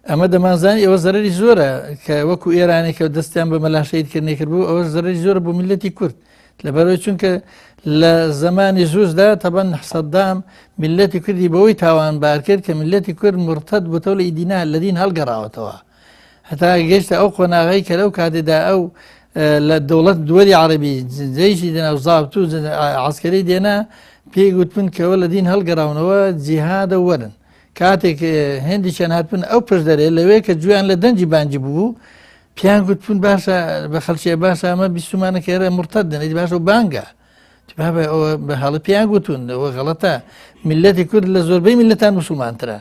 ئەمە دەمانزانی ئەوە زەرری زۆرە کە وەکو ئێرانێک کە دەستیان بە مەلا شەهیدکردنی کرد بوو ئەوە زەرری زۆرە بۆ میللەتی کورد لەبەرەوەی چونکە لە زمانی زوزدا تەبەن سەدام میللەتی کوردی بەوەی تاوانبار کرد کە میللەتی کورد مرتد بووتەوە لە ئیدینا لە دین هەڵگەڕاوەتەوە هەتا گەشتە ئەو قۆناغەی کە لەو کاتێدا ئەو لە دەوڵەت دووەری عەربی جەیشی دێنا و زابت و عسکەری دێنا پێی گوتبن کەەوە لە دین هەڵگەڕاونەوە جیهادە وەرن کاتێک هێندیشیان هاتبن ئەو پشدەرێ لەوێ کە گوێیان لە دەنگی بانگی بوو پیان گوتبوون باشە بە خەڵکیە باشە ئەمە بیستمانە کە ئێرە مرتد دەنێت باشە و بانگە بابە ئەوە بە هەڵە پیان گوتون ئەوە غەڵەتە میلەتی کورد لە زۆربەی میلەتان مسلمانترە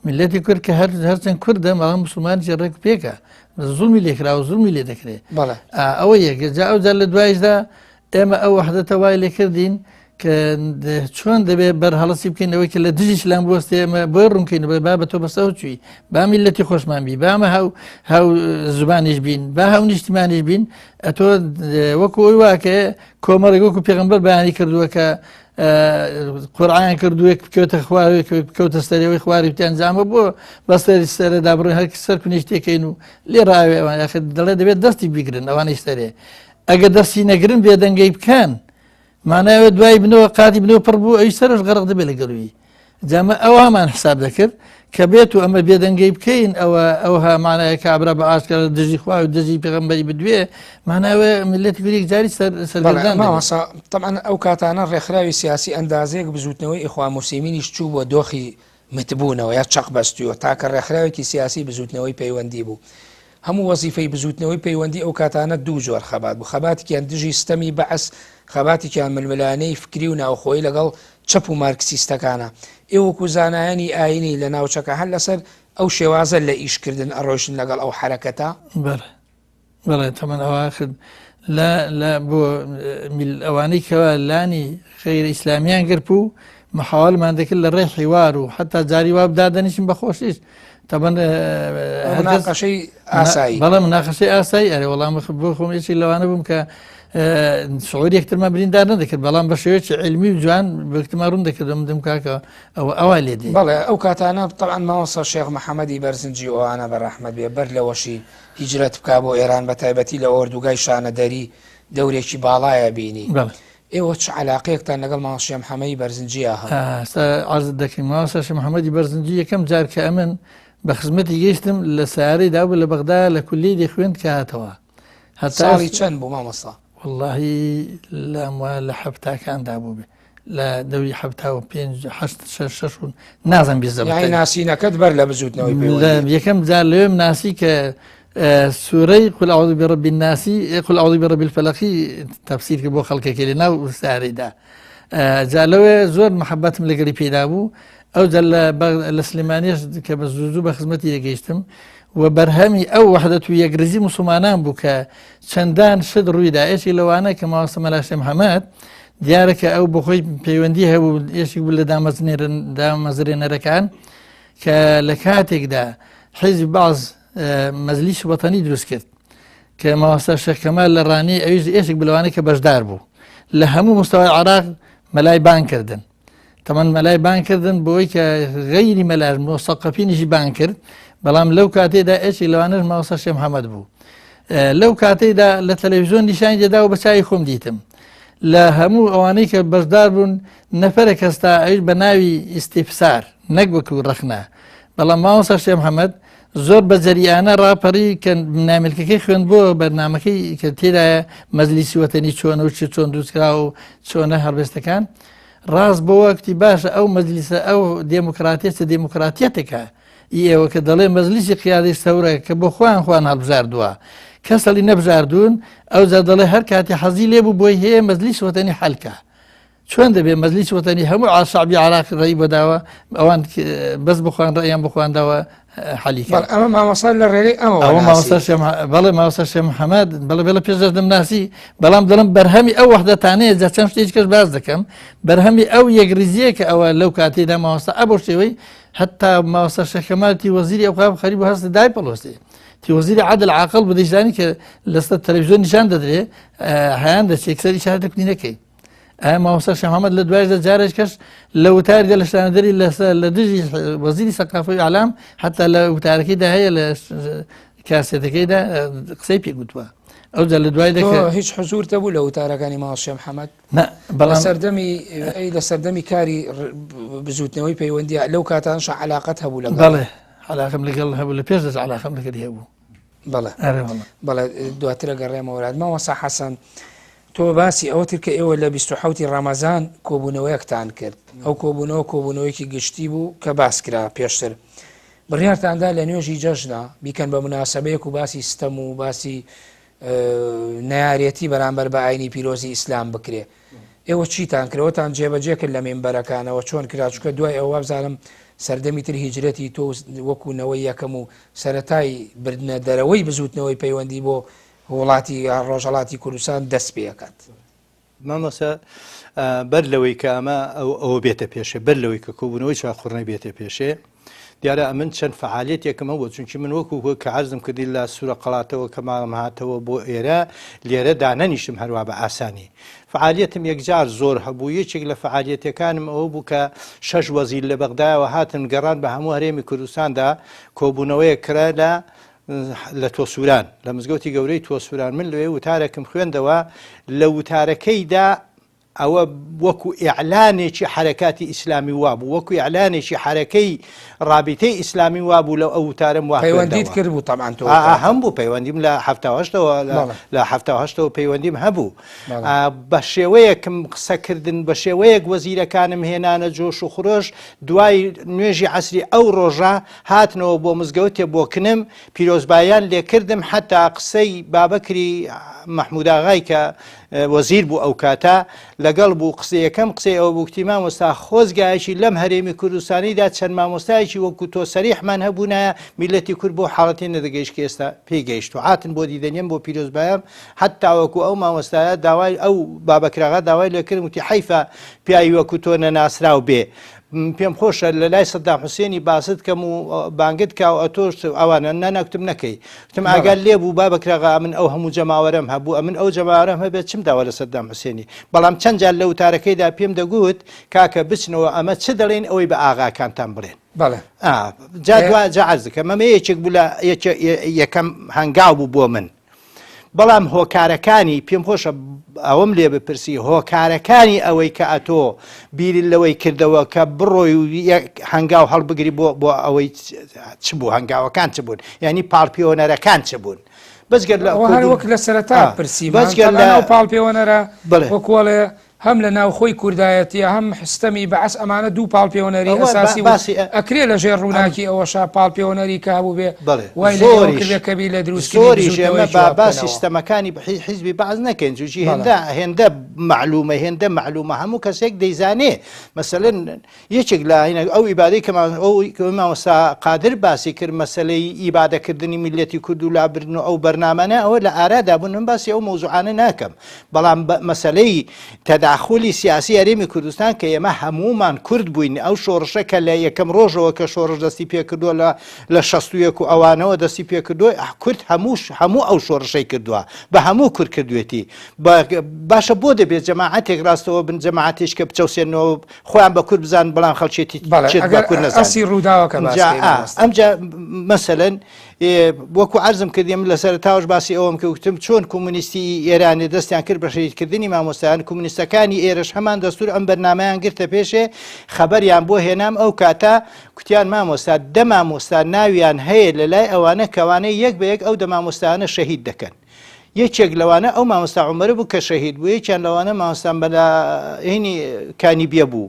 میلەتی کورد کە هەر هەرچەند کوردە بەڵام مسلمانیش ڕێک پێکە زوڵمی لێکرا و زوڵمی لێ دەکرێت ئەوە یەکە جا ئەو جار لە دوایشدا ئێمە ئەو وەحدەتە وای لێ کردین کە چۆن دەبێ بەرهەڵسی بکەین ئەوەی کە لە دژی ئیسلام بوەستێ ئێمە بۆی ڕوونکەین بە با بە تۆ بەسەوە چووی با میلەتی خۆشمان بی با ئەمە هاو هاو زبانیش بین با هاو نیشتمانیش بین ئەتۆ وەکو ئەوی واکە کۆمەڵێک وەکو پێغەمبەر بەیانی کردووە کە قورعان کردووە بکەوتە خوارێ بکەوتە سەرەوەی خواری بتیان جامە بۆ بەسەری سەرەدا بڕێ هەر سەر کنیش تێکەین و لێ ڕاوێ ئەوان یاخد دەڵێ دەبێت دەستی بیگرن ئەوانەی سەرێ ئەگەر دەستی نەگرن بێدەنگەی بکەن مانای ئەوە دوای بنەوە قاتی بنەوە پڕ بوو ئەوی سەرش غەرق دەبێت لە گەروی. جا ئەمە ئەوهامان حساب دەکرد کە بێت و ئەمە بێدەنگەی بکەین ئەوە ئەوها مانایە کابرا بە ئاشکرا دژی خوا و دژی پێغەمبەری بدوێ ماناوێ ملەتی کوردی جاری سەرگەردان دەبێت. مامۆستا تەبعەن ئەو کاتانە ڕێکخراوی سیاسی ئەندازەیەک بزووتنەوەی ئیخوان موسلیمینیش چوو بۆ دۆخی متبوونەوە یا چەق بەستووە تاکە ڕێکخراوێکی سیاسی بزووتنەوەی پەیوەندی بوو هەموو وەزیفەی بزووتنەوەی پەیوەندی ئەو کاتانە دوو جۆر خەبات بوو، خەباتێکیان دژی ستەمی بەعس، خەباتێکیان ململانێی فکری و ناوخۆیی لەگەڵ چەپ و مارکسیستەکانە. ئێوە وەکوو زانایانی ئایینی لە ناوچەکە هەر لەسەر ئەو شێوازە لە ئیش کردن ئەڕۆیشتن لەگەڵ ئەو حەرەکەتە؟ بەڵێ بەڵێ تەمەن ئەوە ئاخر لە لە بۆ میل ئەوانەی کەوا لانی غەیرە ئیسلامیان گرت و محاوەلمان دەکرد لە ڕێی حیوار و حتا جاری وا دادەنیشین بە خۆشیش تەبەن مناقەشەی ئاسایی بەڵێ مناقەشەی ئاسایی ئەرێ وەڵام بۆ خۆم یەکێک لەوانە بووم کە شعور یەکترمان بریندار نەدەکرد بەڵام بە شێوەیەکی علمی و جوان بەکتمان ڕوون دەکردم دم کاکە ئەوە ئەوە لێ دێ بەڵێ ئەو کاتانە طبعا مامۆستا شێخ محەممەدی بەرزنجی ئەوانە بە ڕەحمەت بێ بەر لەوەشی هیجرەت بکا بۆ ئێران بە تایبەتی لە ئۆردوگای شانەدەری دەورێکی باڵایە بینی بەڵێ ئێوە چ عەلاقەیەکتان لەگەڵ مامۆستا شێخ محەمەدی بەرزنجییا هەبوو؟ ئێستا عەرزت دەکەین مامۆستا شێخ محەمەدی بەرزنجی یەکەم جار کە ئەمن بە خزمەتی گەیشتم لە سەیارەی دابوو لە بەغدا لە کولیەی دەخوێند کە هاتەوە هەتا ساڵی چەند بوو مامۆستا؟ وەڵڵاهی لام وایە لە حەفتاکاندا بووبێ لە دەوری 75 هەشت شەش شەش و نازم بیزە یانی ناسینەکەت بەر لە بزووتنەوەی پەیوەندی یەکەم جار لەوێم ناسی کە سورەی قل اعوذ برب الناسی قل اعوذ برب الفلقی تەفسیر کرد بۆ خەڵکەکەی لە ناو سارەیدا جا لەوێ زۆر محەبەتم لەگەڵی پەیدا بوو ئەو جا لە سلێمانیش کە بە زوو زوو بە خزمەتی دەگەیشتم و بەرهەمی ئەو وەحدەت و یەکڕیزی مسلمانان بوو کە چەندان شت ڕوویدا یەکێک لەوانە کە مامۆستا مەلا شێخ محەممەد دیارە کە ئەو بەخۆی پەیوەندی هەبوو یەکێک بوو لە دامەزرێنەرەکان کە لە کاتێکدا حیزب بەعس مەجلیسی وەتەنی دروست کرد کە مامۆستا شێخ کەمال لە ڕانیە ئەویش ئێشک بلوانەی کە بەشدار بوو لە هەموو مستەوای عراق مەلای بان کردن تەمەن مەلای بان کردن بۆی کە غەیری مەلاش مۆسەقەفینیشی بان کرد بەڵام لەو کاتێدا ئێشی لەوانەش مامۆستا شێخ محەممەد بوو لەو کاتێدا لە تەلەڤیزیۆن نیشانی دەدا و بە چاوی خۆم دیتم لە هەموو ئەوانەی کە بەشدار بوون نەفرە کەستا ئەویش بە ناوی ئیسیفسار نەک وەکو ڕەخنە بەڵام مامۆستا شێخ محەممەد زۆر بە جەریئانە ڕاپەڕی کە نامیلکەکەی خوێندبووە بەرنامەکەی کە تێدایە مەجلیسی وەتەنی چۆنە و چ چۆن دروستکرا و چۆنە هەڵوێستەکان ڕاست بۆوە کتی باشە ئەو مەجلیسە ئەو دێموکراتیە چ دێموکراتیەتێکە ئی ئێوە کە دەڵێ مەجلیسی قیادەی سەورە کە بۆ خۆیان خۆیان هەڵبژاردووە کەس هەڵی نەبژاردوون ئەوجا دەڵێ هەر کاتی حەزی لێ بوو بۆی هەیە مەجلیس وەتەنی حەلکە چۆن دەبێ مەجلیسی وەتەنی هەموو شەعبی عراق ڕێی بۆ داوە ئەوان بەس بخوان ڕێیان بخوان داوە حەلی کەن. ئەمە مامۆستا لە ڕێگەی ئەمەوە ئەوە مامۆستا شێخ بەڵێ مامۆستا شێخ محەممەد بەڵێ بەڵێ پێش دەستم ناسی بەڵام دەڵم بەرهەمی ئەو وەحدەتانەیە جا چەند شتێکی کەش باس دەکەم بەرهەمی ئەو یەکڕیزییە کە ئەوە لەو کاتێدا مامۆستا ئەبۆ شێوەی حتا مامۆستا شێخ کەمال تی وەزیری ئەوقاف خەریک بوو هەست دای پەڵۆسێ تی وەزیری عەدل عاقڵ بوو دەیزانی کە لەسەر تەلەڤیزیۆن نیشان دەدرێ هەیان دەچێت یەکسەر ئیشارە دەکردی نەکەی ئایا مامۆستا شێخ محەممەد لە دوایشدا جارێک کەش لە وتاریدا لە شانەدەری لە دژی وەزیری سەقافەی ئالام حتا لە وتارەکەیدا هەیە لە کاسێتەکەیدا قسەی پێ گوتووە ئەو جا لە دوای دەکە هیچ حزور تەبوو لە وتارەکانی مامۆستا شێخ محەممەد بەڵام سەردەمی ئەی لە سەردەمی کاری بزوتنەوەی پەیوەندی لەو کاتانش علاقەت هەبوو لەگەڵ بەڵێ علاقم لەگەڵ هەبوو لە پێش دەست علاقم لەگەڵ هەبوو بەڵێ بەڵێ دواترە گەڕێمەوە لات مامۆستا حەسەن تۆ باسی ئەوە تر کە ئێوە لە 27 ڕەمەزان کۆبوونەوەیەکتان کرد ئەو کۆبوونەوە کۆبوونەوەیەکی گشتی بوو کە باس کرا پێشتر بڕیارتاندا لە نوێژی جەژنا بیکەن بە مناسبەیەک و باسی ستەم و باسی نەیارەتی بەرامبەر بە ئاینی پیرۆزی ئیسلام بکرێ ئێوە چیتان کرد ئەوەتان جێبەجێ کرد لە مینبەرەکانەوە چۆن کرا چونکە دوای ئەوە وابزانم سەردەمی تر هیجرەتی تۆ وەکو نەوەی یەکەم و سەرەتای بردنە دەرەوەی بزوتنەوەی پەیوەندی بۆ وڵاتی ڕۆژهەڵاتی کوردستان دەست پێکات. مامۆستا بەر لەوەی کە ئەمە ئەوە بێتە پێشێ بەر لەوەی کە کۆبوونەوەی چوارقوڕنەی بێتە پێشێ دیارە ئەمن چەند فەعالیەتێکم هەبوو چونکی من وەکو کە عەرزم کردی لە سوورە قەڵاتەوە کە ماڵم هاتەوە بۆ ئێرە لێرە دانەنیشتم هەروا بە ئاسانی فەعالیەتم یەکجار زۆر هەبوو یەکێک لە فەعالیەتەکانم ئەوە بوو کە شەش وەزیر لە بەغدایەوە هاتن گەڕان بە هەموو هەرێمی کوردستاندا کۆبوونەوەیەک کرا لە لە تۆسوران لە مزگەوتی گەورەی تۆسوران من لەوێ وتارێکم خوێندەوە لە وتارەکەیدا ئەوە وەکو ئیعلانێکی حەرەکاتی ئیسلامی وابوو، وەکو ئیعلانێکی حەرەکەی ڕابیتەی ئیسلامی وابوو لەو ئەو وتارەم وا پەیوەندیت خوێندەوە. کرد بوو تەبعەن تۆ ئا ئا کاتە. هەم بوو پەیوەندیم لە 78ەوە لە بەڵێ. لە 78ەوە پەیوەندیم هەبوو. بەڵێ. ئا بە شێوەیەکم قسە کردن، بە شێوەیەک وەزیرەکانم هێنانە جۆش و خرۆش، دوای نوێژی عەسری ئەو ڕۆژە هاتنەوە بۆ مزگەوتێ بۆ کنم، پیرۆزباییان لێکردم، حەتا قسەی بابەکری مەحمووداغای کە وەزیر بوو ئەو کاتە لەگەڵ بوو قسە یەکەم قسەی ئەوە بوو کوتی مامۆستا خۆزگایەکی لەم هەرێمی کوردستانیدا چەند مامۆستایەکی وەکو تۆ سەریحمان هەبوونایە میلەتی کورد بۆ حاڵەتی نەدەگەیشت کە ئێستا پێی گەیشت و هاتن بۆ دیدەنیم بۆ پیرۆزبایەم حتا وەکو ئەو مامۆستایە داوای ئەو بابەکراغا داوای لێکردم وتی حەیفە پیاوی وەکو تۆ نەناسراو بێ پێم خۆشە لە لای سەدام حوسێنی باست کەم و بانگت کا و ئەتۆش ئەوانە نا نا کوتم نەکەی کوتم ئاگات لێ بوو بابە کراغا ئەمن ئەو هەموو جەماوەرەم هەبوو ئەمن ئەو جەماوەرەم هەبێت چم داوە لە سەدام حوسێنی بەڵام چەند جار لە وتارەکەیدا پێم دەگوت کاکە بچنەوە ئەمە چ دەڵێن ئەوەی بە ئاغاکانتان بڵێن بەڵێ جا دوا جا عەرز کەم ئەمە یەکێک بوو لە یەکەم هەنگاو بوو بۆ من بەڵام هۆکارەکانی پێم خۆشە ئەوەم لێ بپرسی هۆکارەکانی ئەوەی کە ئەتۆ بیرت لەوەی کردەوە کە بڕۆی و هەنگاو هەڵبگری بۆ بۆ ئەوەی چ بوو هەنگاوەکان چ بوون یعنی پاڵپێوەنەرەکان چ بوون بەجگەر لە هەر وەک لە سەرەتا پرسی بەجگەر لە پاڵپێوەنەرە وەکوڵێ هەم لە ناوخۆی کوردایەتیە هەم ستەمی بەعس ئەمانە دوو پاڵپێوەنەری ئەساسی بوون ئەکرێ لە ژێر ڕووناکی ئەوەشا پاڵپێوەنەری کە هەبووبێ وای لە ئێوە کردبێ کە بیر لە دروستکردنی زۆریش ئێمە بزووتنەوەیەکی وا با باسی بکەنەوە. ستەمەکانی حیزبی بەعس نەکەین چونکی بەڵێ. هێندە هێندە مەعلومە هێندە مەعلومە هەموو کەسێک دەیزانێ مەسەلەن یەکێک لە هینە ئەو ئیبادەی کە ئەو مامۆستا قادر باسی کرد مەسەلەی ئیبادەکردنی میللەتی کورد و لابردن و ئەو بەرنامانە ئەوە لە ئارادا بوون من باسی ئەو مەوزوعانە ناکەم بەڵام مەسەلەی تەداخولی سیاسی هەرێمی کوردستان کە ئێمە هەموومان کورد بووین ئەو شۆڕشە کە لە یەکەم ڕۆژەوە کە شۆڕش دەستی پێکردووە لە لە 61 و ئەوانەوە دەستی پێکردووە کورد هەموو هەموو ئەو شۆڕشەی کردووە بە هەموو کورد کردوێتی باشە بۆ دەبێت جەماعەتێک ڕاستەوە بن جەماعەتێک کە بچەوسێنەوە خۆیان بە کورد بزانن بەڵام خەڵکێتی بەڵێ چێت بە ئەگەر کورد نەزانن ئەسلی ڕووداوەکە باس ئەمجا کەین ئا مامۆستا. ئەمجا مەسەلەن وەکو عەرزم کردی من لە سەرەتاوەش باسی ئەوەم کرد وتم چۆن کۆمۆنیستی ئێرانێ دەستیان کرد بە شەهیدکردنی مامۆستایان کۆمۆنیستەکانی ئێرەش هەمان دەستور ئەم بەرنامەیان گرتە پێشێ خەبەریان بۆ هێنام ئەو کاتە کوتیان مامۆستا دە مامۆستا ناویان هەیە لە لای ئەوانە کەوانە یەک بە یەک ئەو دە مامۆستایانە شەهید دەکەن یەکێک لەوانە ئەو مامۆستا عومەرە بوو کە شەهید بوو، یەکیان لەوانە مامۆستا مەلا هینی کانیبیە بوو،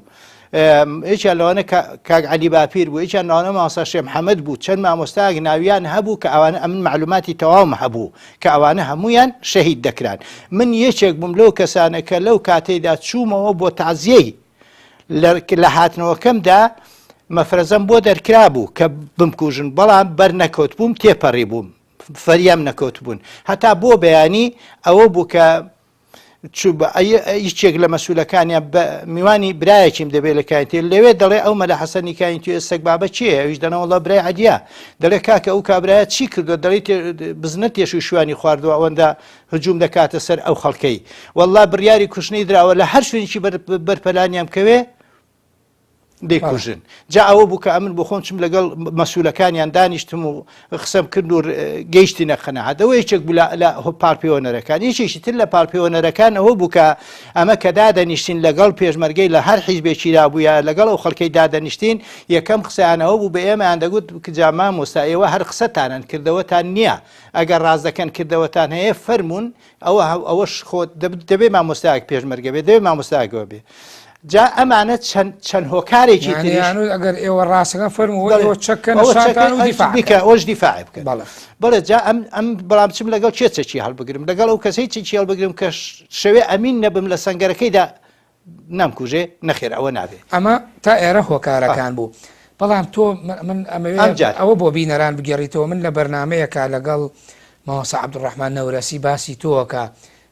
یەکیان لەوانە کاک عەلی باپیر بوو، یەکیان لەوانە مامۆستا شێخ محەمەد بوو، چەند مامۆستایەک ناویان هەبوو کە ئەوانە ئەمن مەعلوماتی تەواوم هەبوو کە ئەوانە هەموویان شەهید دەکران. من یەکێک بووم لەو کەسانە کە لەو کاتەیدا چوومەوە بۆ تەعزیەی لە هاتنەوەکەمدا مەفرەزەم بۆ دەرکرابوو کە بمکوژن، بەڵام بەر نەکەوتبووم تێپەڕیبووم. فریام نەکەوتبوون هەتا بۆ بەیانی ئەوە بوو کە یەکێک لە مەسولەکانیان بە میوانی برایەکیم دەبێت لە کاینتێ لەوێ دەڵێ ئەو مەلا حەسەنی کاینتێ سەگ بابە کێیە ئەویش دەڵێ وەڵا برای عەدیە دەڵێ کاکە ئەو کابرایە چی کردووە دەڵێ بزنە تێش و شوانی خواردووە ئەوەندە هجوم دەکاتە سەر ئەو خەڵکەی والله بڕیاری کوشتنی دراوە لە هەر شوێنێکی بەرپەلانیان بکەوێ دەیکوژن جا ئەوە بوو کە ئەمن بۆ خۆم چم لەگەڵ مەسولەکانیان دانیشتم و قسەم کرد و گەیشتینە قەناعەت ئەوە یەکێک بوو لە پاڵپێوەنەرەکان یەکێکی تر لە پاڵپێوەنەرەکان ئەوە بوو کە ئەمە کە دادەنیشتین لەگەڵ پێشمەرگەی لە هەر حیزبێکیدا بوو یا لەگەڵ ئەو خەڵکەی دادەنیشتین یەکەم قسەیان ئەوە بوو بە ئێمەیان دەگوت جا مامۆستا ئێوە هەر قسەتانن کردەوەتان نییە ئەگەر ڕاست دەکەن کردەوەتان هەیە فەرموون ئەوە ئەوەش خۆ دەبێ مامۆستایەک پێشمەرگە بێ دەبێ مامۆستایەکەوە بێ جا ئەمانە چەند چەند هۆکارێکی تریش ئەگەر ئێوە ڕاستەکەن فەرموو چەکەن شانتان و دیفاع بکە ئەوش دیفاع بکە بەڵێ بەڵێ جا ئەم ئەم بەڵام چم لەگەڵ کێ چەکی هەڵبگرم لەگەڵ ئەو کەسەی چەکی هەڵبگرم کە شەوێ ئەمین نەبم لە سەنگەرەکەیدا نامکوژێ نەخێر ئەوە نابێ. ئەمە تا ئێرە هۆکارەکان بوو بەڵام تۆ من ئەمەوێ ئەوە بۆ بینەران بگێڕیتەوە من لە بەرنمەیەکە لەگەڵ مامۆستا عەبدولڕەحمان نەورەسی باسی تۆکە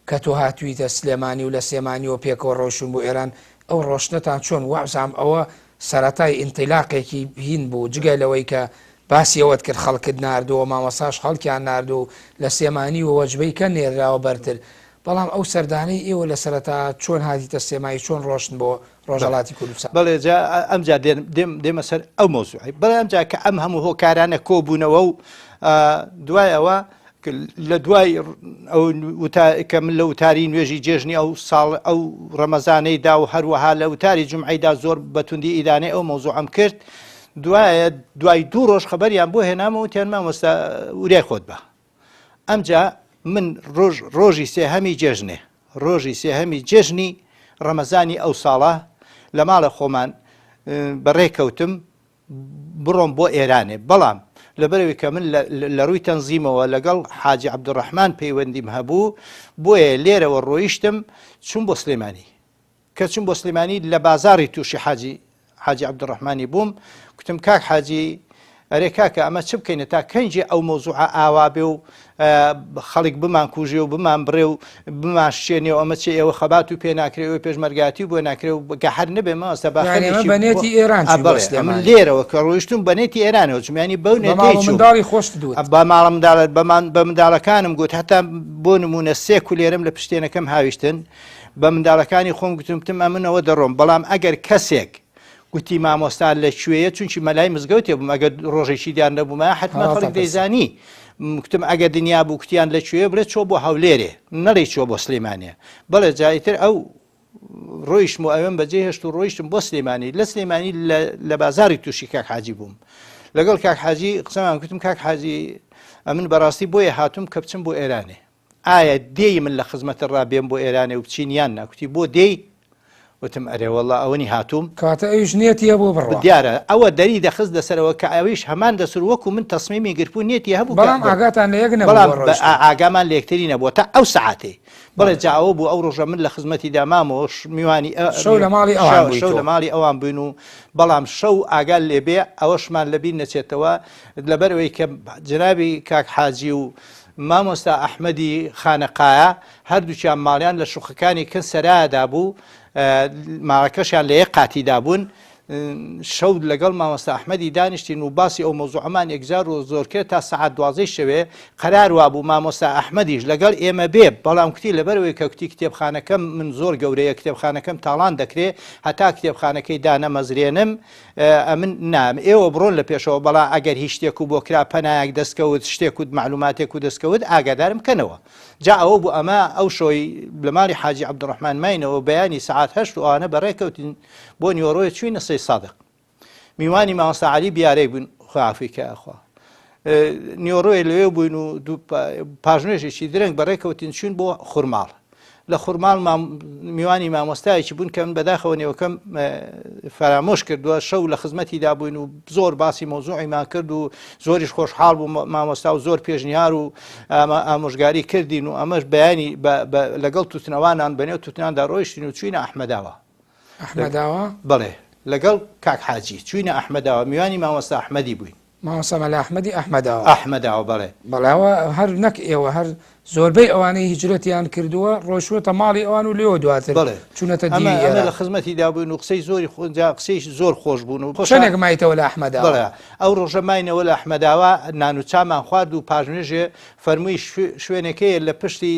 کە تۆ هاتوویتە سلێمانی و لە سلێمانیەوە پێکەوە ڕۆیشتوون بۆ ئێران ئەو ڕۆشتنەتان چۆن وابزانم ئەوە سەرەتای ئینتیلاقێکی هین بوو جگە لەوەی کە باسی ئەوەت کرد خەڵکت ناردووە مامۆستاش خەڵکیان ناردووە و لە سلێمانی و وەجبەی کە نێرراوە بەرتر بەڵام ئەو سەردانەی ئێوە لە سەرەتا چۆن هاتیتە سلێمانی چۆن ڕۆشتن بۆ ڕۆژهەڵاتی کوردستان؟ بەڵێ جا ئەمجا دێم دێم دێمە سەر ئەو مەوزوعەی بەڵێ ئەمجا کە ئەم هەموو هۆکارانە کۆبوونەوە و دوای ئەوە لە دوای ئەو کە من لە وتاری نوێژی جێژنی ئەو ساڵ ئەو ڕەمەزانەی دا و هەروەها لە وتاری جومعەیدا زۆر بە توندی ئیدانەی ئەو مەوزوعەم کرد دوایە دوای دوو ڕۆژ خەبەریان بۆ هێنامەوە وتیان مامۆستا وریای خۆت بە ئەمجا من ڕۆژ ڕۆژی سێهەمی جێژنێ ڕۆژی سێهەمی جێژنی ڕەمەزانی ئەو ساڵە لە ماڵە خۆمان بەڕێ کەوتم بڕۆم بۆ ئێرانێ بەڵام لەبەرئەوەی کە من لە ڕووی تەنزیمەوە لەگەڵ حاجی عەبدولڕەحمان پەیوەندیم هەبوو بۆیە لێرەوە ڕۆیشتم چووم بۆ سلێمانی کە چووم بۆ سلێمانی لە بازاڕی تووشی حاجی حاجی عەبدولڕەحمانی بووم کوتم کاک حاجی ئەرێ کاکە ئەمە چ بکەینە تا کەنجی ئەو مەوزوعە ئاوا بێ و خەڵک بمان کوژێ و بمان بڕێ و بمان شچێنێ و ئەمە چێ ئێوە خەبات و پێ ناکرێ ئێوە پێشمەرگاتی بۆ ناکرێ و گە هەر نەبێ مامۆستا با یانی ئەمە خەریکی بە نێتی ئێران ئا چووی بۆ بەڵێ ئەمن سلێمانی. لێرەوە کە ڕۆیشتوم بە نێتی ئێرانەوە چووم یانی بەو بە نێتەی ماڵ و چووم منداڵی خۆشت دوت. بە ماڵە منداڵە بەمان بە منداڵەکانم گوت هەتا بۆ نموونە سێ کولێرم لە پشتێنەکەم هاویشتن بە منداڵەکانی خۆم گوتم گوتم ئەمن ئەوە دەڕۆم بەڵام ئەگەر کەسێک گوتی مامۆستا لە کوێیە چونکی مەلای مزگەوتێ بووم ئەگەر ڕۆژێکی دیار نەبوومایە حەتمەن خەڵک دەیزانی گوتم ئەگەر دنیا بوو کوتیان لە کوێیە بڵێ چۆ بۆ هەولێرێ نەڵێ چۆ بۆ سلێمانیە بەڵێ جایتر ئەو ڕۆیشتم و ئەوێم بەجێ هێشت و ڕۆیشتم بۆ سلێمانی لە سلێمانی لە بازاری تووشی کاک حاجی بووم لەگەڵ کاک حاجی قسەمان گوتم کاک حاجی ئەمن بەڕاستی بۆیە هاتوم کە بچم بۆ ئێرانێ ئایا دێی من لە خزمەتت ڕا بێم بۆ ئێرانێ و بچین یان نا؟ کوتی بۆ دێی؟ وتم ئەرێ وەڵا ئەوەنی هاتووم. کەواتە ئەویش نیەتی هەبوو بڕوا. دیارە ئەوە دەری دەخست لەسەرەوە کە ئەویش هەمان دەسور وەکوو من تەسمیمی گرتبوو نیەتی هەبوو کە بەڵام ئاگاتان لە یەک نەبوو بەڵام بۆ ڕۆیشتن. ئاگامان لە یەکتری نەبووە تا ئەو سەعاتەی. بەڵێ جا ئەوە بوو ئەو ڕۆژە من لە خزمەتیدا مامەوە میوانی شەو لە ماڵی ئەوان بووی شەو تۆ. لە ماڵی ئەوان بووین و بەڵام شەو ئاگات لێ بێ ئەوەشمان لەبیر نەچێتەوە لەبەر ئەوەی کە جەنابی کاک حاجی و مامۆستا ئەحمەدی خانەقایە هەردووکیان ماڵیان لە شوقەکانی کن سەرایەدا بوو، ماڵەکەشیان لە یەک قاتیدا بوون، شەو لەگەڵ مامۆستا ئەحمەدی دانیشتین و باسی ئەو مەوزوعەمان یەکجار و زۆر کرد تا سەعات دوازدەی شەوێ، قەرار وابوو مامۆستا ئەحمەدیش لەگەڵ ئێمە بێ، بەڵام کوتی لەبەرئەوەی کە کوتی کتێبخانەکەم من زۆر گەورەیە کتێبخانەکەم تاڵان دەکرێ هەتا کتێبخانەکەی دانەمەزرێنم ئەمن نام ئێوە بڕۆن لە پێشەوە بەڵا ئەگەر هیچ شتێک و بۆ کرا پەنایەک دەست کەوت شتێک و مەعلوماتێک و دەست کەوت ئاگادارم کەنەوە جا ئەوە بوو ئەمە ئەو شۆی لە ماڵی حاجی عەبدوڕەحمان ماینەوە بەیانی سەعات هەشت و ئەوانە بەڕێ کەوتین بۆ نیوەڕۆیە چوینە سەی سادق میوانی مامۆستا عەلی بیارەی بووین خوا عەفوی کە ئەخوا نیوەڕۆیە لەوێ بووین و پاژنوێژێکی درەنگ بەڕێ کەوتین چوین بۆ خورماڵ لە خورماڵ میوانی مامۆستایەکی بوون کە من بەداخەوە نێوەکەم فەرامۆش کردووە شەو لە خزمەتیدا بووین و زۆر باسی مەوزوعیمان کرد و زۆریش خۆشحاڵ بوو مامۆستا و زۆر پێشنیار و ئامۆژگاری کردین و ئەمەش بەیانی لەگەڵ توتنەوانان بەنێو توتناندا ڕۆیشتین و چوینە ئەحمەداوە ئەحمەداوە؟ بەڵێ لەگەڵ کاک حاجی چوینە ئەحمەداوە میوانی مامۆستا ئەحمەدی بووین. مامۆستا مەلا ئەحمەدی ئەحمەداوە. ئەحمەداوە بەڵێ. بەڵێ ئەوە هەر نەک ئێوە هەر زۆربەی ئەوانەی هیجرەتیان کردووە ڕۆیشتووەتە ماڵی ئەوان و لێوە دواتر بەڵێ چوونەتە ئەمە دیوی ئەمە ئێران. لە خزمەتیدا بووین و قسەی زۆری خۆ جا قسەی زۆر خۆش بوون و خۆشا چەندێک مایتەوە لە ئەحمەداوە؟ بەڵێ ئەو ڕۆژە ماینەوە لە ئەحمەداوە نان و چامان خوارد و پاش نوێژێ فەرمووی شوێنێک هەیە لە پشتی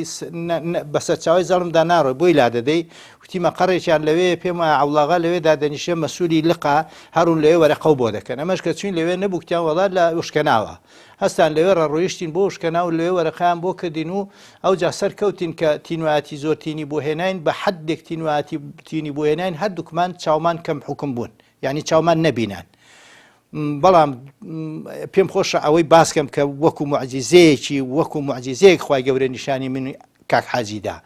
بە سەرچاوەی زەڵمدا ناڕۆی بۆی لادەدەی کوتی مەقەڕێکیان لەوێیە پێم وایە عەوڵاغا لەوێ دادەنیشێ مەسولی لقە هەڕوون لەوێ وەرەقەو بۆ دەکەن ئەمەش کە چوین لەوێ نەبوو کوتیان وەڵا لە وشکەناوە هەستان لەوێ ڕا ڕۆیشتین بۆ وشکەناو لەوێ وەرەقەیان بۆ کردین و ئەوجا سەرکەوتین کە تینوایەتی زۆر تینی بۆ هێناین بە حەدێک تینوایەتی تینی بۆ هێناین هەردووکمان چاومان کەم حوکم بوون یانی چاومان نەبینان بەڵام پێم خۆشە ئەوەی باسکەم کە وەکو معجزەیەکی وەکو معجزەیەک خوای گەورە نیشانی من کاک حاجی دا